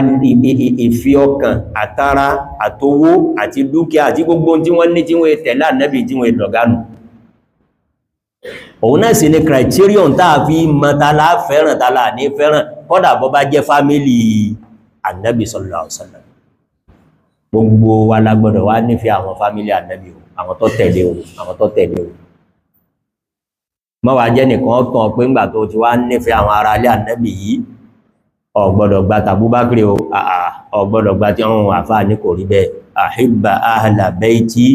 ìfi ọkàn àtara àtowó àti dúkìá àti gbogbo tí wọ́n ní tí wọ́n tẹ̀lé ànábì tí wọ́n lọ̀gánù. Òun náà sì ni criterion táà fi mọ̀ tààlà fẹ́ràn tààlà ní fẹ́ràn, kódà bó bá jẹ́ fámílì ànábì sallallahu alaihi wasallam. Gbogbo wa la gbọ́dọ̀ wá nífẹ̀ẹ́ àwọn fámílì ànábì o, àwọn tó tẹ̀lé o, àwọn tó tẹ̀lé o. Má wá jẹ́ nìkan tàn pé ńgbà tó ti wá nífẹ̀ẹ́ àwọn ará ilé ànábì yìí, ò gbọ́dọ̀ gba tàbúbákìrì o, ò gbọ́dọ̀ gba tí wọ́n àfáà ní kò rí bẹ́ẹ̀. Ahibba ahla bayti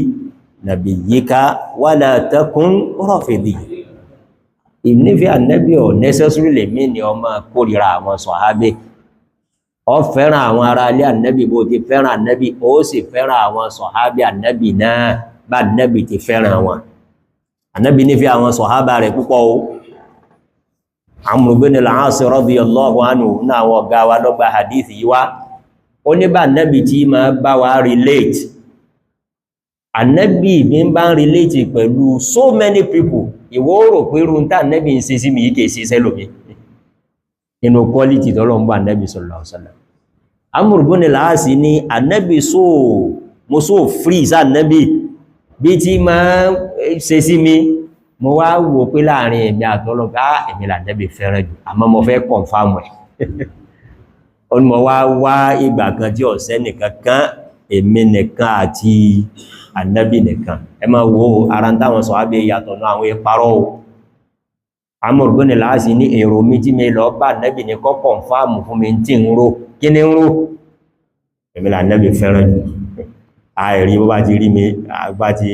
nabiyyika wala takun rafidi. Ìnífẹ̀ẹ́ ànábì ò necessarily lè mí ni ọmọ kórìíra àwọn sọ̀hábé. Ó fẹ́ràn àwọn ará ilé ànábì bó ti fẹ́ràn ànábì, ó sì fẹ́ràn àwọn sọ̀hábé ànábì náà bá ànábì ti fẹ́ràn wọn. Ànábì nífẹ̀ẹ́ àwọn sọ̀hábà rẹ̀ púpọ̀ o. Amr ibn al-As radiyallahu anhu náà àwọn ọ̀gá wa lọ́gbà hadith yìí wá. Ó ní bá ànábì tí ma bá wa relate. Ànábì bí ń bá ń relate pẹ̀lú so many people, ìwọ rò pé irú tá ànábì ń ṣe sí mi yìí kìí ṣe sẹ́lòmí. Inú quality tọ́lọ̀ ń bá Ànábì sallallahu alaihi wasallam. Amr ibn al-As ní Ànábì sóò mo sóò free sá Ànábì bí tí ma ṣe sí mi, mo wá wò pé láàrin èmi àtọ́lọ́ pé á èmi l'Ànábì fẹ́ràn jù, àmọ́ mo fẹ́ confirm ẹ̀. Ó ní mo wá wá ìgbà kan tí ọ̀sẹ́ nìkan kan, èmi nìkan àti Ànábì nìkan. Ẹ máa wo ara ń táwọn sọ ábẹ́ ìyàtọ̀ náà àwọn ìparọ́ o. Amr ibn al-As ní èrò mi tí mi lọ bá Ànábì ní kó confirm fún mi tí ń rò. Kí ni ń rò? Èmi l'Ànábì fẹ́ràn jù. Àìrí bó bá ti rí mi, bá ti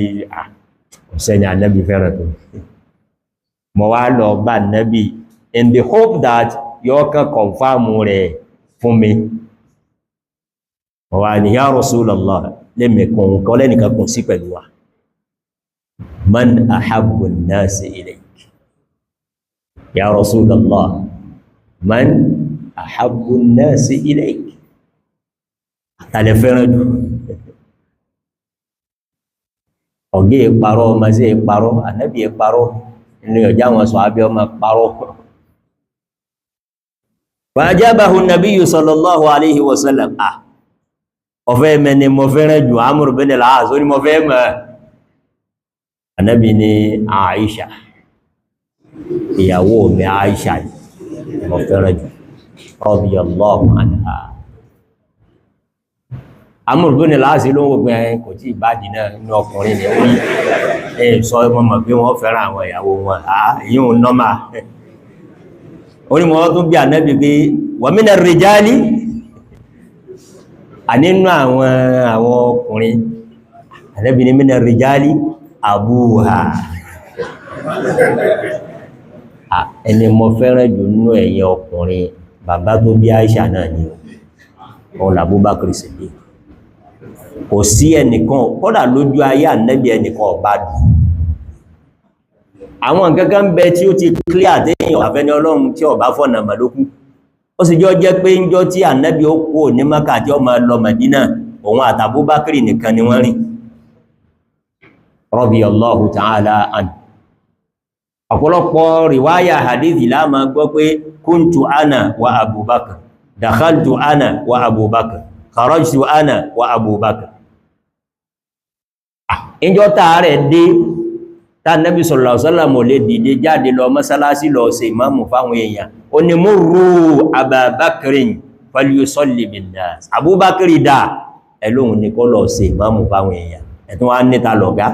ọ̀sẹ́ ni Ànábì fẹ́ràn tó. Mo wá lọ bá Ànábì in the hope that yóò kàn confirm rẹ̀ fún mi. Mo wá ní ya Rasulullah, lẹ́mẹ̀kùn kan lẹ́nìkan kùn sí pẹ̀lú wa. Man ahabbu an-nasi ilayk. Ya Rasulullah, man ahabbu an-nasi ilayk. Àtàlẹ̀ fẹ́ràn jù. Ọ̀gẹ́ ìparọ́, ọmọ sí ìparọ́, Ànábì ìparọ́, inú ọjá wọn sọ abẹ́ ọmọ parọ́. Fàájábàhù Nabiyyu sallallahu alaihi wasallam. Ah, ọ̀fẹ́ mẹni mo fẹ́ràn jù, Amr ibn al-As, ó ní mo fẹ́ mọ̀. Ànábì ní Aisha, ìyàwó mi Aisha mo fẹ́ràn jù, radiyallahu anha. Amr ibn al-As ló ń wò pé ẹ̀yìn kò tí ìbádìí náà inú ọkùnrin ni ó rí. Ẹ sọ ọmọ mọ̀ pé wọ́n fẹ́ràn àwọn ìyàwó wọn, èyí ò nọ́mà. Ó ní wọ́n tún bí Ànábì pé wa mina rijali, ànínú àwọn ọkùnrin, Ànábì ní mina rijali abuha. Ẹni mo fẹ́ràn jù nínú ẹ̀yin ọkùnrin, bàbá tó bí Aisha náà ni òun l'Abubakar Siddiq. Kò sí ẹnìkan, kódà lójú ayé Ànábì ẹnìkan ọba dù. Àwọn nǹkankan bẹ tí ó ti clear téèyàn àfẹ́ni Ọlọ́run tí ọba fọ̀nà màlókú. Ó sì jọ jẹ́ pé ńjọ́ tí Ànábì ó kú ní Mákà tí ó máa lọ Mẹdínà, òun àti Abubakar nìkan ni wọ́n rìn. Radiyallahu ta'ala anhu. Ọ̀pọ̀lọpọ̀ riwaya hadithi la máa gbọ́ pé kuntu ana wa Abubakar, dakhaltu ana wa Abubakar, kharajtu ana wa Abubakar. Ìjọ táàrẹ̀ dé, tá Nábì sallallahu alaihi wasallam lè dìde jáde lọ mọ́sálásí lọ ṣe ìmáàmù fáwọn èèyàn. Ó ní murru Ababakrin falyusalli binnas. Abubakar dà, ẹlóhun ní kó lọ ṣe ìmáàmù fáwọn èèyàn. Ẹ̀tún wá níta lọ̀gá.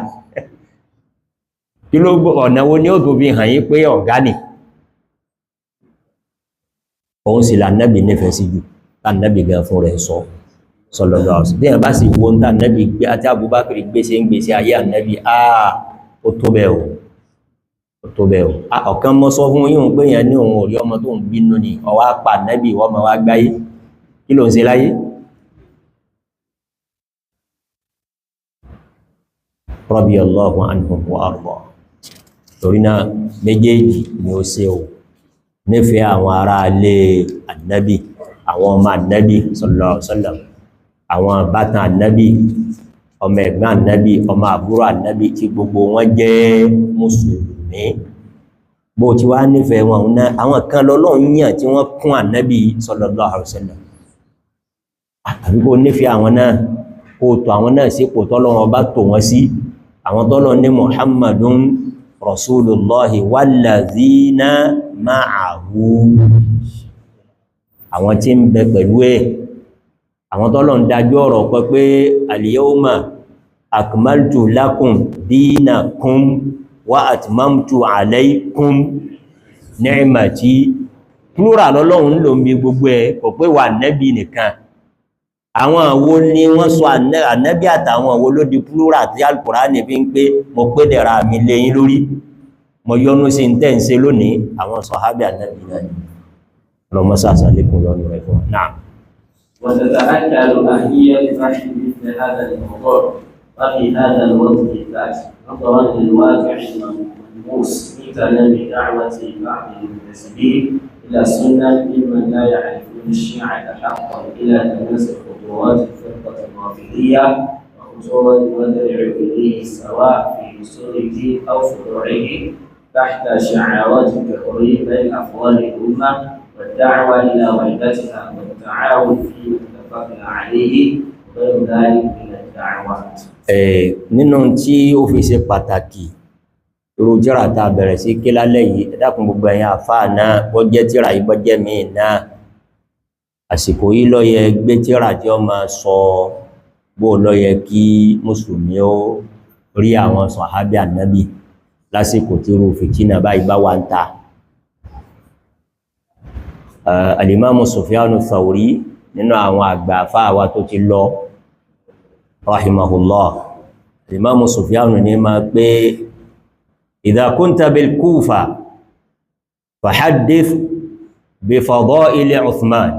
Kí ló ọ̀nà wo ni ó tó fi hàn yín pé ọ̀gá ni? Òun sì là Nábì nífẹ̀ẹ́ sí jù, tá Nábì gan fún rẹ̀ sọ. Sallallahu alaihi wasallam. Bí ẹ bá sì wo ń tá Nábì gbé àti Abubakar gbé ṣe ń gbé sí ayé Ànábì, ó tó bẹ́ẹ̀ o, ó tó bẹ́ẹ̀ o. Ọ̀kan mọ́ sọ fún yín pé èèyàn ní òun ò rí ọmọ tó ń bínú ni, ó wá pa Ànábì, ìwọ ọmọ wa gbáyé. Kí ló ń ṣe láyé? Radiyallahu anhum wa arda. Torí náà méjèèjì ni ó ṣe o. Nífẹ̀ẹ́ àwọn ará ilé Ànábì, àwọn ọmọ Ànábì sallallahu alaihi wasallam, àwọn bàtàn Ànábì, ọmọ ẹ̀gbọ́n Ànábì, ọmọ àbúrò Ànábì tí gbogbo wọn jẹ́ mùsùlùmí. Bó ti wá nífẹ̀ẹ́ wọn náà, àwọn kan lọ́lọ́run yàn tí wọ́n kún Ànábì sallallahu alaihi wasallam. Àbí kó nífẹ̀ẹ́ àwọn náà, kó tò àwọn náà sípò tọ́lọ́run ọba tò wọ́n sí. Àwọn tọ́lọ́run ní Muhammadun Rasulullahi walladhina ma'ahu. Àwọn tí ń bẹ pẹ̀lú ẹ̀, àwọn tọ́lọ̀ ń dájú ọ̀rọ̀ pẹ́ pé al-yawma akmaltu lakum dinakum wa atmamtu alaykum ni'mati. Plural lọ́lọ́run ń lò ń bí gbogbo ẹ̀, kò pé wà nẹ́bí nìkan. Àwọn àwo ni wọ́n sọ ànẹ́bí àtàwọn àwo ló di plural tí Al-Qur'ani fi ń pé mo pé dẹ̀ra mi lé yín lórí, mo yọ́nú sí ń tẹ́ ń ṣe lónìí. Àwọn sọ̀hábì ànẹ́bí náà ni ọlọ́mọsá sàlékún lọ́nu rẹ̀ fún náà. وتتأكد أهمية بحث مثل هذا الموضوع وفي هذا الوقت بالذات نظرا للواقع الملموس من تنامي دعوة بعض المنتسبين إلى السنة ممن لا يعرفون الشيعة حقا إلى تناسب خطوات الفرقة الرافضية وخطورة ما تدعو إليه سواء في أصول الدين أو فروعه تحت شعارات التحرير بين أفراد الأمة والدعوة إلى وحدتها والتعاون فيما اتفقنا عليه وغير ذلك من الدعوات. Nínú tí ó fi ṣe pàtàkì irú tírà tá a bẹ̀rẹ̀ sí ké lálẹ́ yìí, ẹ dákun gbogbo ẹ̀yin àfáà náà, bó jẹ́ tírà yìí bó jẹ́ míì náà, àsìkò yìí ló yẹ gbé tírà tí ó máa sọ bó ló yẹ kí mùsùlùmí ó rí àwọn sàhábì ànábì lásìkò tí irú fìtínà báyìí bá wà ń ta. Al-Imamu Sufyanu Thawri nínú àwọn àgbà àfáà wa tó ti lọ rahimahullah, Al-Imamu Sufyanu ní máa pé idha kunta bil Kufa fahaddith bi fadaili Uthman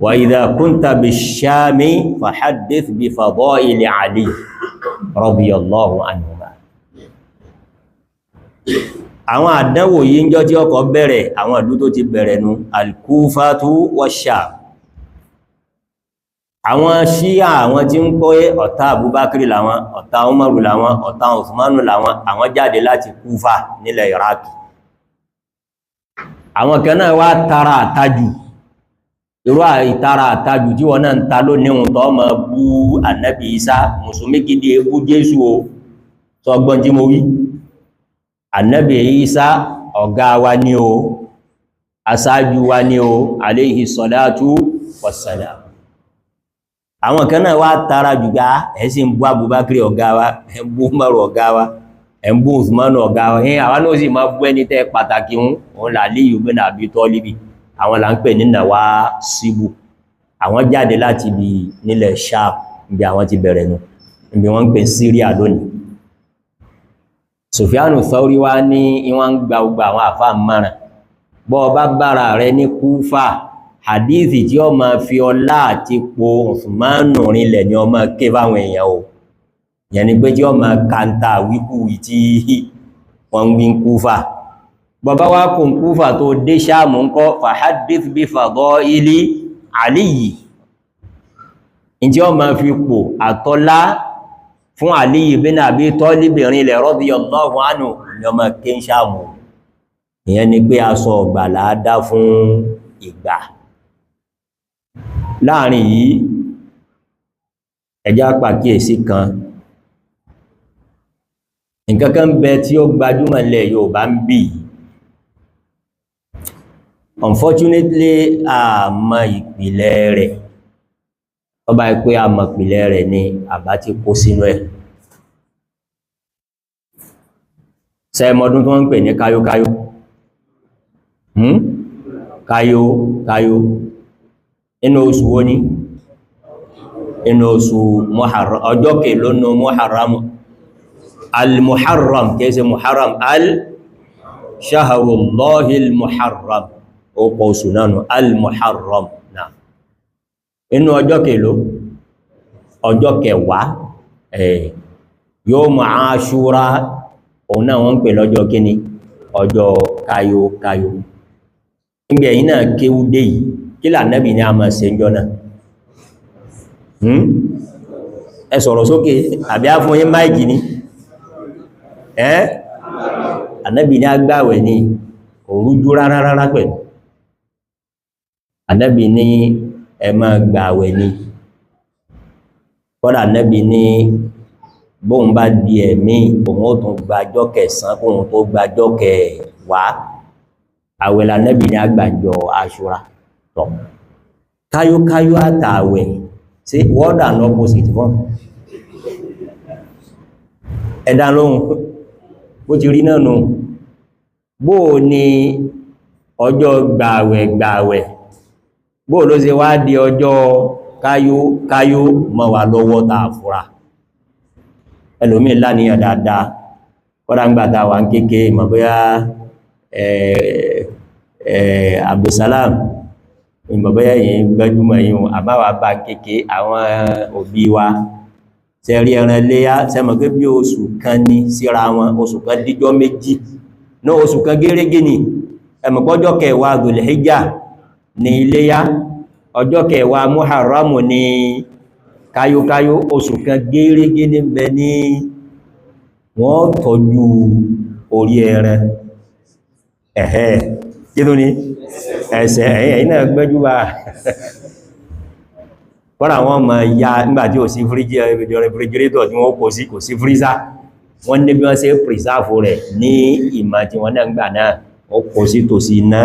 wa idha kunta bish-Shami fahaddith bi fadaili Ali radiyallahu anhuma. Àwọn àdánwò yìí ń jọ tí ọkọ̀ bẹ̀rẹ̀, àwọn ìlú tó ti bẹ̀rẹ̀ nu al-Kufatu wash-Sham. Àwọn Ṣíà, àwọn tí ń pé ọ̀tá Abubakar làwọn, ọ̀tá Umaru làwọn, ọ̀tá Uthmanu làwọn, àwọn jáde láti Kúfà nílẹ̀ Iraq. Àwọn kan náà wá tara àtajù, irú ìtara àtajù tí wọ́n náà ń ta lónìí tó ma bú Ànábì Ìsá. Mùsùlùmí gidi ebú Jésù o, sọ gbọ́n tí mo wí. Ànábì Ìsá ọ̀gá wa ní o, aṣáájú wa ní o, alayhi salatu wassalam. Àwọn kan náà wá tara jùgbá, ẹ̀ sì ń bú Abubakar ọ̀gá wa, ẹ̀ ń bú Umaru ọ̀gá wa, ẹ̀ ń bú Uthmanu ọ̀gá wa, ẹ̀ àwọn náà sì máa bú ẹni tẹ́ pàtàkì hún, òun là Aliyu bin Abi Talibi, àwọn là ń pè ní Nawasibu. Àwọn jáde láti ibi nílẹ̀ Sham, ibi àwọn ti bẹ̀rẹ̀ nu, ibi wọ́n ń pè Syria lónìí. Sufyanu Thawri wá ní ìwọ̀n ń gba gbogbo àwọn àfáà márùn-ún, bọ́ bá bára rẹ ní Kúfà, hadithi tí ó ma fi ọlá àti po Uthmanu rinlẹ̀ ni ó ma ké fáwọn èèyàn o. Yẹn ni pé tí ó ma kàntà wíkúwí tí wọ́n ń wí ń Kúfà. Bàbá wá kò ń Kúfà tó dé Ṣáàmù ń kọ́, fahadith bí fadaili Aliyi, tí ó ma fi pò àtọlá fún Aliyi bin Abi Talib rinlẹ̀ radiyallahu anhu ni ó ma ké ń Ṣáàmù. Ìyẹn ni pé aṣọ ọ̀gbàlá dá fún ìgbà. Láàrin yìí, ẹjá pàkíyèsí kan. Nǹkankan ń bẹ tí ó gbajúmọ̀ ilẹ̀ Yorùbá ń bì. Unfortunately, a mọ ìpìlẹ̀ rẹ̀. Ó bá pé a mọ ìpìlẹ̀ rẹ̀ ni àbá ti kó sínú ẹ̀. Ṣé ẹ mọ ọdún tó ń pè ní káyókáyó? Káyó, káyó. Inú oṣù wo ni? Inú oṣù Muharram, ọjọ́ kèlónú Muharram. Al-Muharram, kìí ṣe Muharram, al-Shahrullahi al-Muharram. Ó pọ̀ oṣù náà nù, al-Muharram náà. Inú ọjọ́ kèló? Ọjọ́ kẹwàá, yawmu Ashura, òun náà wọ́n ń pè lọ́jọ́ kíni? Ọjọ́ káyó káyó. Níbi ẹ̀yìn náà kéwú dé yìí, kí l'Ànábì ní a máa ṣe ńjọ́ náà? Ẹ sọ̀rọ̀ sókè, àbí á fún yín máìkì ni? Ẹ́ Ànábì ní a gbààwẹ̀ ni, kò rújú rárá rárá pẹ̀lú. Ànábì ní ẹ máa gbààwẹ̀ ni. Kọ́dà Ànábì ní bóun bá di ẹ̀mí, òun ó tún gbàjọ́ kẹsàn-án kóun tó gbàjọ́ kẹwàá. Àwẹ̀ l'Ànábì ní àgbàjọ Àṣúrà. Tọ̀. Káyókáyó àtàwẹ̀, sí word and opposite fún. Ẹ̀dá lóhun, bó ti rí náà nù. Bó ní ọjọ́ gbààwẹ̀ gbààwẹ̀, bó ló ṣe wá di ọjọ́ káyókáyó mọ́ wa lọ́wọ́ tàà fúra. Ẹlòmíì láníyàn dáadáa, kọ́dá ń gbàtà wà ń kéèké mọ̀ bóyá Abdulsalam, ìmọ̀ bóyá yìí gbẹ́júmọ̀ yìí àbáwà bá kéèké àwọn òbí wa tẹ́rí ẹran léyá, sẹ́mọ̀ pé bí oṣù kan ní síra wọn, oṣù kan díjọ́ méjì ní oṣù kan gẹ́rẹ́gẹ́ ni. Ẹmọ̀pọ́jọ́ kẹwàá Dhul-Hijjah ní iléyá, ọjọ́ kẹwàá Muharramu ní káyókáyó, oṣù kan gẹ́rẹ́gẹ́ ní bẹ ní wọ́n tọ́jú orí ẹran. Ẹ̀hẹ́ Kí tó ní ẹsẹ̀ ẹ̀yìn náà gbẹ́jú bá kọ́nà wọ́n ma ya nígbàtí ò sí refrigerator tí wọ́n kò sí, kò sí freezer. Wọ́n ní bí wọ́n ṣe preserve rẹ̀ ní ìmọ̀ tí wọ́n náà gbà náà, ó kò sí tòsí iná.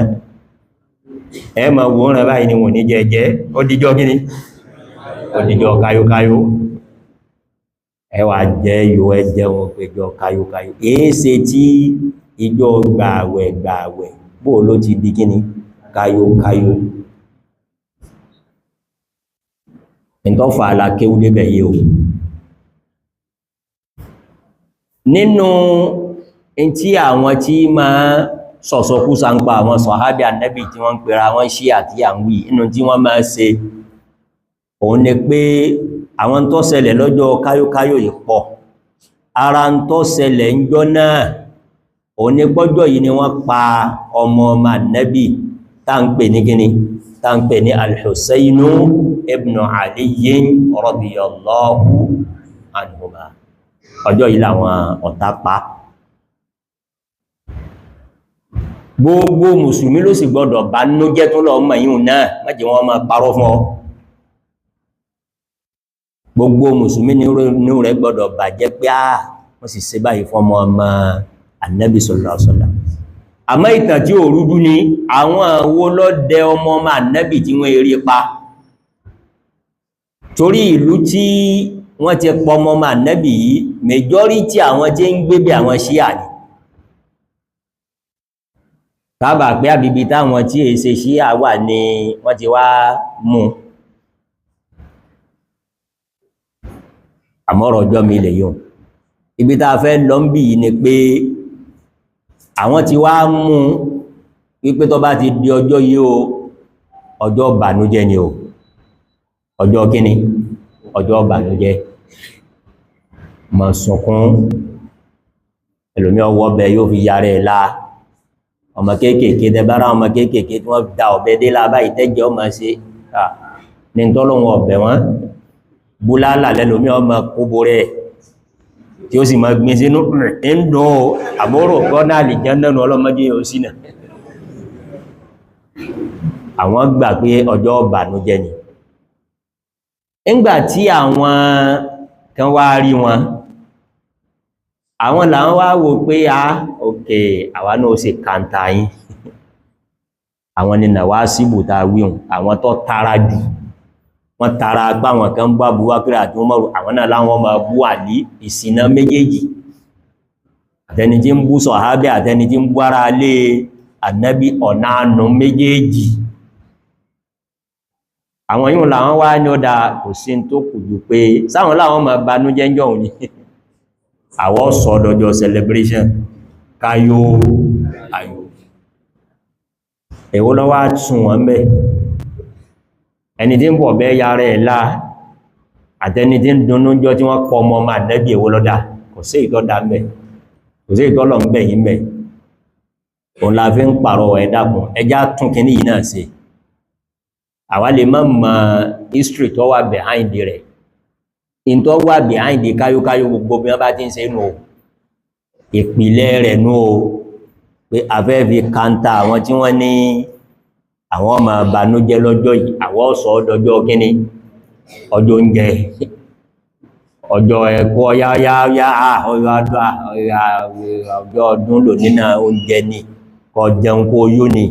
Ẹ ma wọ́n rẹ̀ báyìí ni wọ́n ní jẹjẹ́. Ó díjọ́ kíní, ó díjọ́ káyókáyó. Ẹ wá jẹ́ yóò ẹ jẹun péjọ káyókáyó. Èé ṣe tí ìjọ gbààwẹ̀ gbààwẹ̀ bó ló ti di kíní káyókáyó? Ìtọ́fà alákéwú débẹ̀ yìí o. Nínú in tí àwọn tí máa sọ̀sọ̀kú sáńpa àwọn sọ̀hábí ànábì tí wọ́n ń pera wọ́n ṣí àti àwí, inú tí wọ́n máa ṣe òun ni pé àwọn tó ṣẹlẹ̀ lọ́jọ́ káyókáyó yìí pọ̀. Ara ń tó ṣẹlẹ̀ ń jọ náà òun ni pọ́jọ́ yìí ni wọ́n pa ọmọ ọmọ ànábì tá ń pè ní kíni, tá ń pè ní Al-Husaynu ibn Aliyin radiyallahu anhuma. Ọjọ́ yìí làwọn ọ̀tá pa. Gbogbo mùsùlùmí ló sì gbọdọ̀ bá nú jẹ́ tó lọ mọ̀ yíò náà, má jẹ́ wọ́n máa parọ́ fún ọ. Gbogbo mùsùlùmí nínú rẹ̀ gbọdọ̀ bàjẹ́ pé á wọ́n sì ṣe báyìí fún ọmọ ọmọ Ànábì sallallahu alaihi wasallam. Àmọ́ ìtàn tí ò rújú ni àwọn wo ló dẹ ọmọ ọmọ Ànábì tí wọ́n eré pa? Torí ìlú tí wọ́n ti pọ ọmọ ọmọ Ànábì yìí, majority àwọn tí ń gbé bí àwọn Ṣíà ni. Kábà pé àbíbi táwọn tí è ṣe Ṣíà wà ní wọ́n ti wá mú. Àmọ́rọ̀ ọjọ́ mi lè yóò. Ibi tá a fẹ́ lọ ń bì yìí ni pé àwọn tí wá mú wípé tó bá ti di ọjọ́ yìí o, ọjọ́ ìbànújẹ́ ni o. Ọjọ́ kíni? Ọjọ́ ìbànújẹ́. Má sunkún, ẹlòmí ọwọ́ ọbẹ̀ yóò fi yára ẹ̀ la. Ọmọ kéékèèké tẹbára ọmọ kéékèèké tí wọ́n da ọ̀bẹ dé lábá ìtẹ́jẹ́ ọmọ ṣe ní tọ́lọ́wọ́ ọ̀bẹ̀ wọn. Búlálà lẹ́lòmí ọmọ kóbó rẹ̀ tí ó sì máa gbin sínú ń dùn ó, àbúrò gọ́nà àlìjẹ́ nínú ọlọ́mọdé yóò sínà. Àwọn gbà pé ọjọ́ ìbànújẹ́ ni. Ńgbà tí àwọn kan wá rí wọn, àwọn làwọn wá wò pé a òkè àwa náà ṣe kàntà yín. Àwọn ni nàwá síbù ta wíhùn, àwọn tó tara jù, wọ́n tara agbá wọn kan bá Abubakar àti Umaru, àwọn náà láwọn máa bú Àlí. Ìsìnà méjèèjì, àtẹni tí ń bú sọ̀hábẹ́ àtẹni tí ń bú ara lé Ànábì, ọ̀nà ànú méjèèjì. Àwọn yíò làwọn wá ní ọ̀dà kò sí tó kù jù pé sáwọn láwọn máa banújẹ́ ń jọun ni. Àwọ́ sọ dọjọ́ celebration káyó ayò. Èwo ló wá sùn wọ́n mẹ́? Ẹni tí ń bọ̀ bẹ́ ya rẹ̀ lá àtẹni tí ń dunnú jọ tí wọ́n pọ̀ ọmọ ọmọ Ànábì, èwo ló dá? Kò sí ìtọ́ dá mẹ́, kò sí ìtọ́ lọ ń bẹ̀ yìí mẹ́. Òun la fi ń pàrọ̀ ẹ dákun, ẹjá tún kíní yìí náà ṣe. Àwa lè má mọ history tó wà behind rẹ̀, in tó wà behind káyókáyó gbogbo bí wọ́n bá ti ń ṣe nù o, ìpìlẹ̀ rẹ̀ nù o, pé afẹ́ fi kanta àwọn tí wọ́n ní àwọn ọmọ ìbànújẹ́ lọ́jọ́ yìí, àwọn sọ dọjọ́ kíní, ọjọ́ oúnjẹ, ọjọ́ ẹ̀kọ́ yáyáyá, ọjọ́ àdúrà, ọjọ́ ọdún lò nínú oúnjẹ ni, kó jẹun kó yó ni.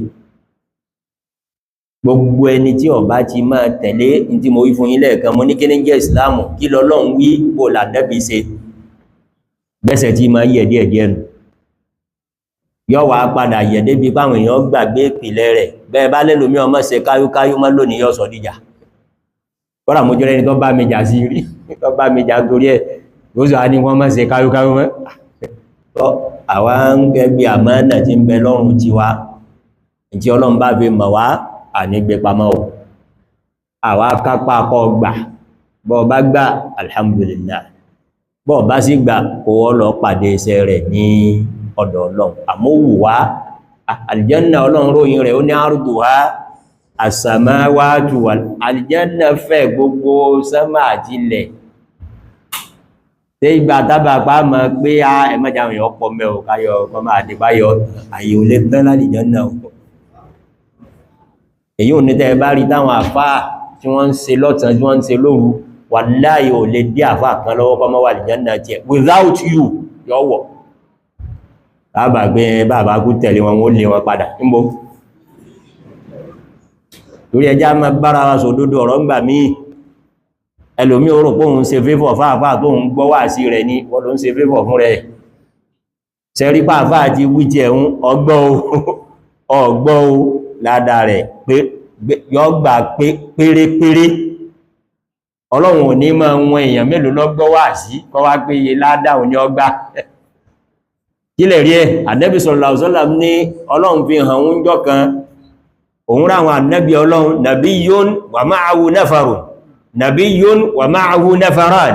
Gbogbo ẹni tí ó bá ti máa tẹ̀lé ní tí mo wí fún yín lẹ́ẹ̀kan, mo ní kí ní jẹ́ ìsìláàmù, kí lọ́lọ́run wí, bó lànẹ́bí ṣe, bẹ́sẹ̀ tí máa yẹ̀ díẹ̀ díẹ̀ nù. Yọ́ wá padà yẹ̀ débi páwọn èèyàn gbàgbé ìpìlẹ̀ rẹ̀. Bẹ́ẹ̀ bá lẹ́lòmí ọmọ ṣe káyúkáyú mọ́ lónìí, yọ́ sọ díjà. Kọ́nà mo jẹ́ ẹni tó bá mi jà sí rí, tó bá mi jà torí ẹ̀, yóò sọ ní wọ́n mọ́ ṣe káyúkáyú mọ́. Àwa ń gẹ́bí àmánà tí ń bẹ lọ́rùn tiwa, ìtí Ọlọ́run bá fi mọ̀ wá, ànígbé pamọ́ ò. Àwa kápá kọ́ gbà, bọ́ bá gbà alhamdulillah, bọ́ bá sì gbà kó lọ pàdé iṣẹ́ rẹ̀ ní ọ̀dọ̀ Ọlọ́run. Àmọ́ wù wá àlìjánà Ọlọ́run ròyìn rẹ̀, ó ní arduha as-samawatu wal, àlìjánà fẹ̀ gbogbo sánmà àti ilẹ̀. Tí ìgbà tábà pa mọ̀ pé a ẹmọ́jà àwọn èèyàn pọ̀ mẹ́ ò káyọ̀ ọkọ̀ máa dìbáyọ̀ àyè ò lè tán lálìjánà ò. Èyí ò ní tẹ́ bá rí táwọn àfáà tí wọ́n ń ṣe lọ́tàn tí wọ́n ń ṣe lóru, wàláhì ò lè dí àfáà kan lọ́wọ́ kó má wà àlìjánnà tiẹ̀ without you yọ́wọ̀. Bàbá gbé bàbá kú tẹ̀lé wọn, ó lé wọn padà níbo. Torí ẹjá máa bára wa sòdodo ọ̀rọ̀ ńgbà míì. Ẹlòmí ó rò pé òun ṣe favour fáàfáà tó ń gbọ́ wà sí rẹ̀ ní wọ́n ló ń ṣe favour fún rẹ̀. Ṣẹ́rí pàáfáà ti wí ti ẹ̀hún ọgbọ́ o, ọgbọ́ o, ládàá rẹ̀ pé yọ́ gbà pé pérépéré. Ọlọ́run ò ní máa wọn èèyàn mélòó lọ́gbọ́ wà sí kọ́ wá pé iye ládàá òní ọgbà. Kí lè rí ẹ̀? Ànábì sallallahu alaihi wasallam ní Ọlọ́run fi hàn ń jọ kan, òun ráwọn ànábì Ọlọ́run, nabiyyun wa ma'ahu nafarun, nabiyyun wa ma'ahu nafaran,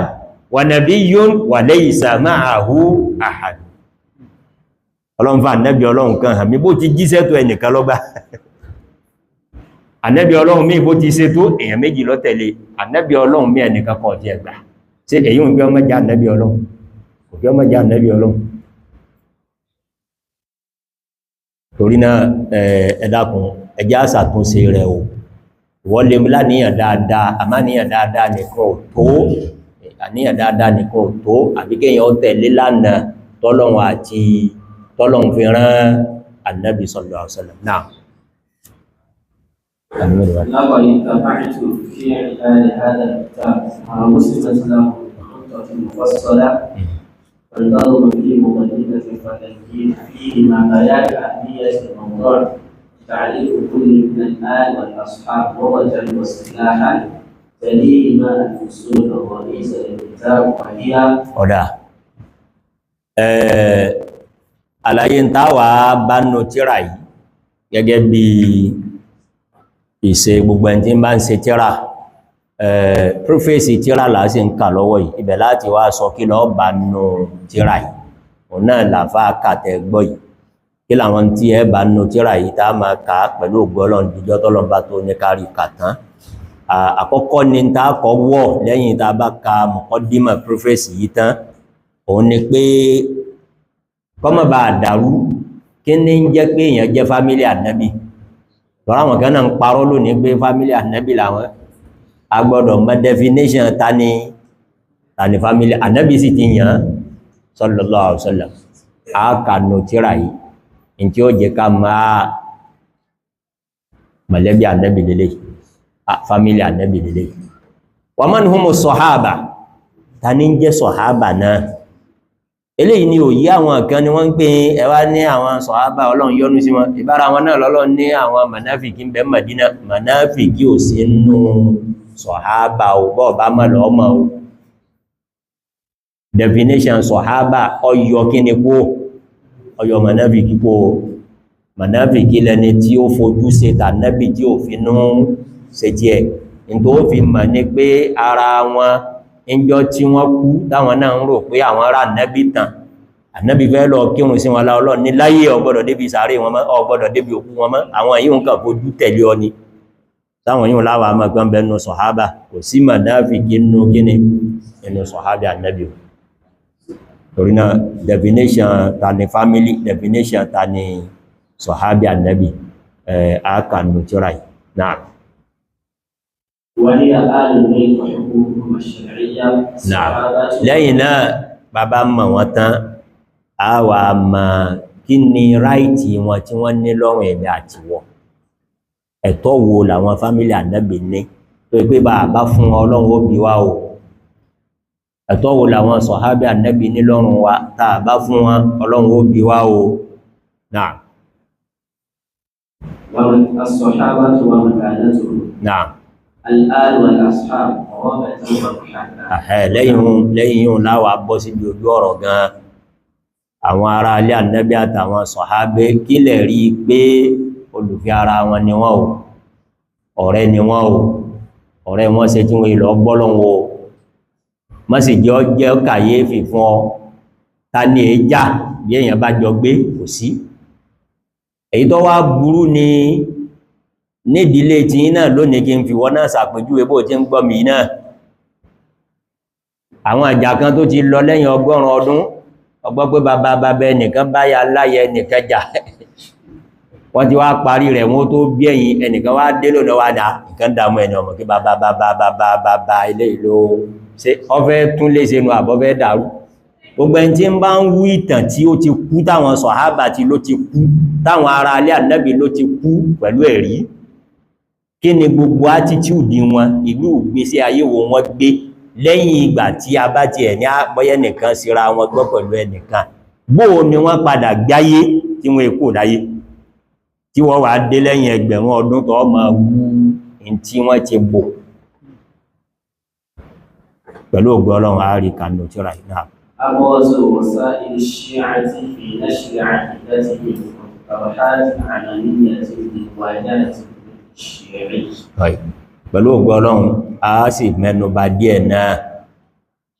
wa nabiyyun wa laysa ma'ahu ahad. Ọlọ́run fa ànábì Ọlọ́run kan hàn mí, bó ti jíṣẹ́ tó ẹnìkan lọ́gbà. Ànábì Ọlọ́run mí bó ti ṣe tó èèyàn méjì ló tẹ̀lé, ànábì Ọlọ́run mí ẹnìkan kan ti ẹgbà. Ṣé èyí ń gbé ọmọ jẹ́ ànábì Ọlọ́run? Kò gbé ọmọ jẹ́ ànábì Ọlọ́run. Torí náà ẹ dákun, ẹ jẹ́ á ṣàtúnṣe rẹ̀ o. Ìwọ lè láníyàn dáadáa, àmáníyàn dáadáa nìkan ò tó, àníyàn dáadáa nìkan ò tó, àbí kéèyàn ó tẹ̀lé lánàá tọ́lọ́run àti tọ́lọ́run fi rán Ànábì sallallahu alaihi wasallam. Náà. لقد اتبعت في إعداد هذا الكتاب ورسمت له خطة مفصلة والنظم في مقدمة فتنكير فيه مع بيان أهمية الموضوع، تعريف كل من الآل والأصحاب لغة واصطلاحا، تليهما الفصول الرئيسة للكتاب وهي Ọ̀dà àlàyé ń táwà bá nù tíra yìí gẹ́gẹ́ bí ìṣe gbogbo ẹni tí ń bá ń ṣe tíra, preface tíra là sì ń kà lọ́wọ́ yìí, ibẹ̀ láti wá sọ kí lọ bá nù tíra yìí. Òun náà làfá kàtẹ̀ gbọ́ yìí, kí làwọn tí ẹ bá nù tíra yìí tá máa kà á pẹ̀lú ògo Ọlọ́run díjọ́ tọ́lọ́run bá tó ní kárí kà tán. Àkọ́kọ́ ni tá kọ́ wọ̀ lẹ́yìn tá bá ka mọ̀kọ́dímọ̀ preface yìí tán, òun ni pé kọ́mọ̀ bá dàrú kí ní ń jẹ́ pé èèyàn jẹ́ fámílì ànábì. Lọ́rọ̀ àwọn kan náà ń parọ́ lónìí pé fámílì ànábì làwọn. A gbọ́dọ̀ mọ̀ definition tani tani fámílì ànábì sì ti yàn sallallahu alaihi wasallam. A kà nù tíra yìí ní tí ó jẹ́ ká máa mọ̀lẹ́bí ànábì lélẹ̀, fámílì ànábì lélẹ̀. Wa man humu sọ̀hábà, tani ń jẹ́ sọ̀hábà náà? Eléyìí ni òyí àwọn kan ni wọ́n ń pè ẹwà ní àwọn sọ̀hábà, Ọlọ́run yọ́nú sí wọn. Ìbára wọn náà lọ́lọ́run ní àwọn mànáfìkí ń bẹ Mádínà, mànáfìkí ò sí nú sọ̀hábà ò, bọ́ bá mọ̀ lọ́mọ o. Definition sọ̀hábà ọyọ kí ni kó ọyọ mànáfìkí kó. Mànáfìkí lẹni tí ó fojú ṣe tànábì tí ò finú ṣe tiẹ̀. Ní tó fi mọ̀ ní pé ara wọn ìjọ tí wọ́n kú táwọn náà ń rò pé àwọn ará ànábì tàn, ànábì fẹ́ lọ kírun sí wọn láọlọ́ ní láyé, ò gbọ́dọ̀ débi sàárè wọn mọ́, ò gbọ́dọ̀ débi òkú wọn mọ́, àwọn yìí ń kàn fojú tẹ̀lé ọ ni. Táwọn yìí láwà máa gbọ́n bẹnu sọ̀hábà, kò sí mànáfìkí nínú kíni nínú sọ̀hábà ànábì. Torí náà definition ta ni family, definition ta ni sọ̀hábà ànábì, àákànù tíra yìí náà. وهي آل البيت وحقوقهم الشرعية. Náà lẹ́yìn náà bàbá mọ̀ wọ́n tán, a wà mọ̀ kí ni right wọn tí wọ́n ní lọ́rùn ẹ̀mí àti wọ́. Ẹ̀tọ́ wo làwọn fámílì ànábì ní tó pé bàbá fún Ọlọ́run ó bi wá o. Ẹ̀tọ́ wo làwọn sọ̀hábì ànábì ní lọ́rùn wa tá a bá fún wọn, Ọlọ́run ó bi wá o. Náà. الصحابة ومكانتهم. Náà. الآل والأصحاب قرابة ومحبة. Lẹ́yìn yíò láwà bọ́ síbi ojú ọ̀rọ̀ gan. Àwọn ará ilé ànábì àtàwọn sọ̀hábé kílẹ̀ rí pé olùfẹ́ ara wọn ni wọ́n o, ọ̀rẹ́ ni wọ́n o, ọ̀rẹ́ wọn ṣe tí wọ́n lọ gbọ́lọ́wọ́ o. Má sì jẹ́ jẹ́ kàyéfì fún ọ, ta ni èjà bí èèyàn bá jọ gbé kò sí. Èyí tó wá burú ni nídìílé tí náà lónìí, kí n fi wọ́n náà ṣàpèjúwe bó ti ń gbọ́ mi náà. Àwọn àjà kan tó ti lọ lẹ́yìn 100 ọdún, ọgbọ́ pé bàbá bàbá ẹnìkan báyà láyẹ ẹnìkan jà. Wọ́n ti wá parí rẹ̀ wọ́n tó bí ẹ̀yìn ẹnìkan wá dé lónà wá dá nǹkan dàmú ẹni ọmọ kí bàbá bàbá bàbá bàbá ilé ìlò ṣe ọfẹ́ tún lè ṣe nu àbọ́fẹ́ dàrú. Gbogbo ẹni tí ń bá ń wú ìtàn tí ó ti kú, táwọn sọ̀hábà ti ló ti kú, táwọn ará alẹ́ ànábì ló ti kú pẹ̀lú ẹ̀rí, kí ni gbogbo attitude wọn, ìlú ìgbésí ayé wo wọ́n gbé lẹ́yìn ìgbà tí a bá ti ẹ̀ ní bọ́yẹ́ nìkan síra wọn gbọ́ pẹ̀lú ẹnìkan, bóò ni wọ́n padà gbáyé tí wọ́n èkó láyé, tí wọ́n wà dé lẹ́yìn ẹgbẹ̀rún ọdún tó ma wú in tí wọ́n ti bò pẹ̀lú ògbọ́ Ọlọ́run àárí kanú tíra ìná. أبرز وسائل الشيعة في نشر عقيدتهم ومقترحات عملية لمواجهة الشيعي. Pẹ̀lú ògbọ́ Ọlọ́run a sì mẹ́nubà díẹ̀ náà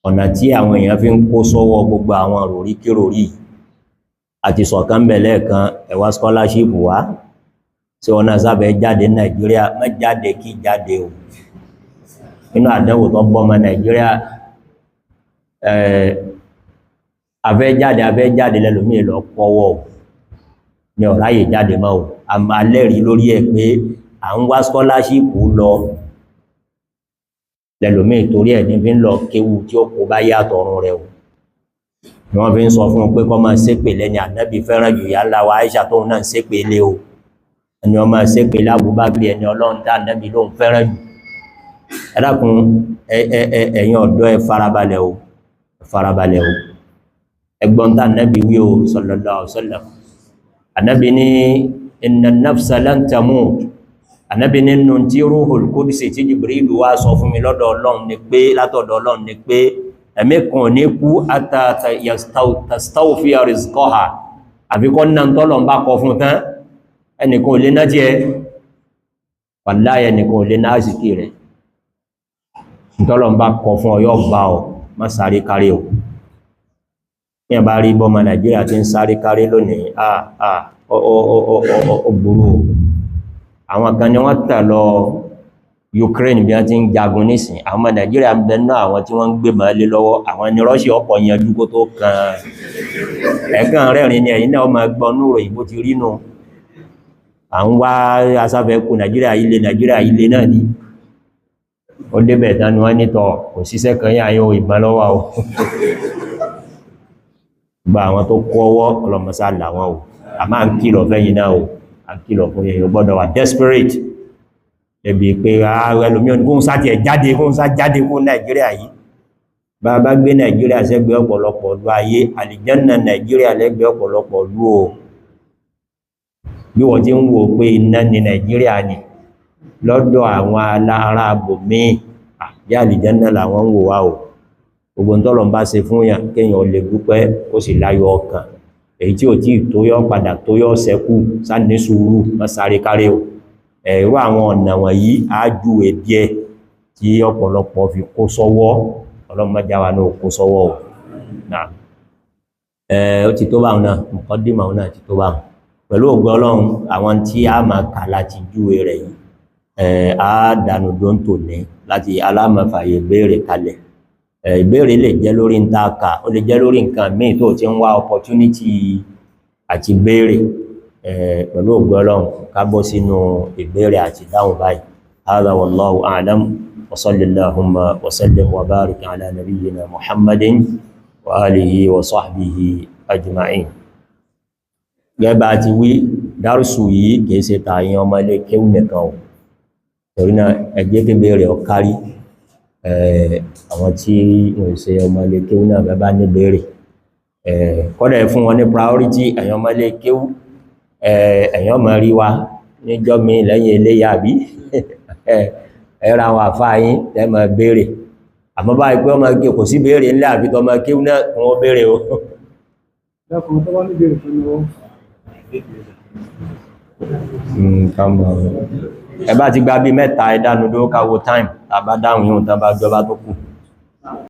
ọ̀nà tí àwọn èèyàn fi ń kó sọ́wọ́ gbogbo àwọn ròrí kíròrí àti sọ̀kan bẹ̀lẹ̀ kan. Ẹ̀wà scholarship wá tí wọ́n náà sábẹ̀ jáde Nàìjíríà, má jáde kí jáde o. Inú àdánwò tó bọ́mọ Nàìjíríà, afẹ́ jáde afẹ́ jáde lẹ́lòmí lọ pọ́wọ́ ní ọ̀ráyè jáde mọ́ o. A máa lẹ́rìí lórí ẹ̀ pé à ń wá scholarship lọ lẹ́lòmí torí ẹ̀ ní fi ń lọ kéwu tí ó kó bá yàtọ̀ ọ̀run rẹ̀ o. Ni wọ́n fi ń sọ fún un pé kó máa ṣépè lẹ́ni ànábì fẹ́ràn jù, yà ńlá wa Aisha, tóun náà ń ṣépè lé o. Ẹni ọmọ ṣépè lábúbágbé ẹni Ọlọ́run tá ànábì lóun fẹ́ràn jù. Ẹ dákun, ẹ̀yin ọ̀dọ́, ẹ farabalẹ̀ o, ẹ farabalẹ̀ o. Ẹgbọ́n tá ànábì wí o, sallallahu alaihi wasallam. Ànábì ní inna nafsa lan tamut. Ànábì nínú tí Ruhul Qudsi tí Jibrilu wá sọ fún mi lọ́dọ̀ Ọlọ́run ni pé, látọ̀dọ̀ Ọlọ́run ni pé, ẹ̀mí kan ní kú hatta tastawfiya rizqaha, àfikọ́ náà tọ́lọ̀ ń bá kọ fún tán. Ẹnìkan ò lè ná jẹ́, wàláhì ẹnìkan ò lè ná àsìkí rẹ̀. Tọ́lọ̀ ń bá kọ fún ọyọ́ gbà ọ, má sáré kárí o. Ní ẹ̀bá rí bọ́mọ Nàìjíríà tí ń sáré kárí lónìí, ó burú o. Àwọn kan ni wọ́n tẹ̀ lọ Ukraine bí wọ́n ti ń jagun nísìn. Àwọn ọmọ Nàìjíríà ń bẹ náà, àwọn tí wọ́n ń gbé mọ́ lé lọ́wọ́, àwọn ni Russia ọkọ̀ yanjú kó tó kan ẹ̀kan rẹ̀rin ni. Ẹ̀yin náà máa gbọ́ núrò ìbò ti rí nù. À ń wá asáfẹ́ kú Nàìjíríà ilé, Nàìjíríà ilé náà ni ó débẹ̀ tán ni wọ́n nítọ̀ kò síṣẹ́ kan yá yóò ìbọn lọ́wọ́ o. Gba àwọn tó kó ọwọ́ ọlọ́mọsá làwọn o. A máa ń kìlọ̀ fẹ́yìn náà o, a kìlọ̀ fún yẹn. Gbọ́dọ̀ wà desperate ẹbí pé ẹlòmí kóhun sá ti ẹ̀ jáde, kóhun sá jáde kó Nàìjíríà yìí. Bá bá gbé Nàìjíríà sẹ́gbẹ́ ọ̀pọ̀lọpọ̀ ọdún ayé, àlìjánà Nàìjíríà lẹ́gbẹ́ ọ̀pọ̀lọpọ̀ ọdún o. Bí wọ́n ti ń wò pé iná ní Nàìjíríà ni, lọ́dọ̀ àwọn alára bòmíì àbí àlìjánà làwọn ń wò wá o. Gbogbo ń tọ́lọ̀ ń bá ṣe fún yàn, kéèyàn lè dúpẹ́, ó sì láyọ̀ ọkàn. Èyí tí ò tí tó yọ́ padà tó yọ́ sẹ́kù, sá ní sùúrù, má sáré kárẹ́ o. Ẹ̀rọ àwọn ọ̀nà wọ̀nyí ájúwe díẹ̀ tí ọ̀pọ̀lọpọ̀ fi kó sọ́wọ́. Ọlọ́mọdé wa náà kó sọ́wọ́ o. Náà ó ti tó báwọn náà, mọ̀kọ́dìmọ̀ náà ti tó báwọn. Pẹ̀lú ògo Ọlọ́run, àwọn tí a máa kà láti júwe rẹ̀ yìí, á dànù dóńtò ní láti alámọ̀fàyè béèrè kalẹ̀. Ìbéèrè lè jẹ́ lórí ń ta kà, ó lè jẹ́ lórí nǹkan míì tó ti ń wá opportunity àti béèrè. Pẹ̀lú ògo Ọlọ́run, ká bọ́ sínú ìbéèrè àti ìdáhùn báyìí. هذا والله أعلم، وصل اللهم وسلم وبارك على نبينا محمد وآله وصحبه أجمعين. Gẹ́gẹ́ bá ti wí, dárùsù yìí kìí ṣe tààyàn ọmọ ilé kéwù nìkan o. Torí náà, ẹ jẹ́ kí béèrè ó kárí àwọn tí wọ́n ṣe ọmọ ilé kéwù náà. Bẹ́ bá ní béèrè, kọ́dẹ̀ fún wọn ní priority. Ẹ̀yin ọmọ ilé kéwù, ẹ̀yin ọmọ rí wa níjọ́ mi lẹ́yìn eléyà, àbí ẹ̀rọ àwọn àfáà yín lẹ́mọ̀ béèrè. Àmọ́ báyìí pé ọmọ kò sí béèrè ńlẹ̀, àfi tọmọ kéwù náà wọ́n béèrè o. Dákun, tó bá ní béèrè fún mi wọ́n. Nǹkan mọ̀. Ẹ bá ti gba bí mẹ́ta, ẹ dánu dúró ká wo time. Tá bá dáhùn yóò tán, bá jọba tó kù.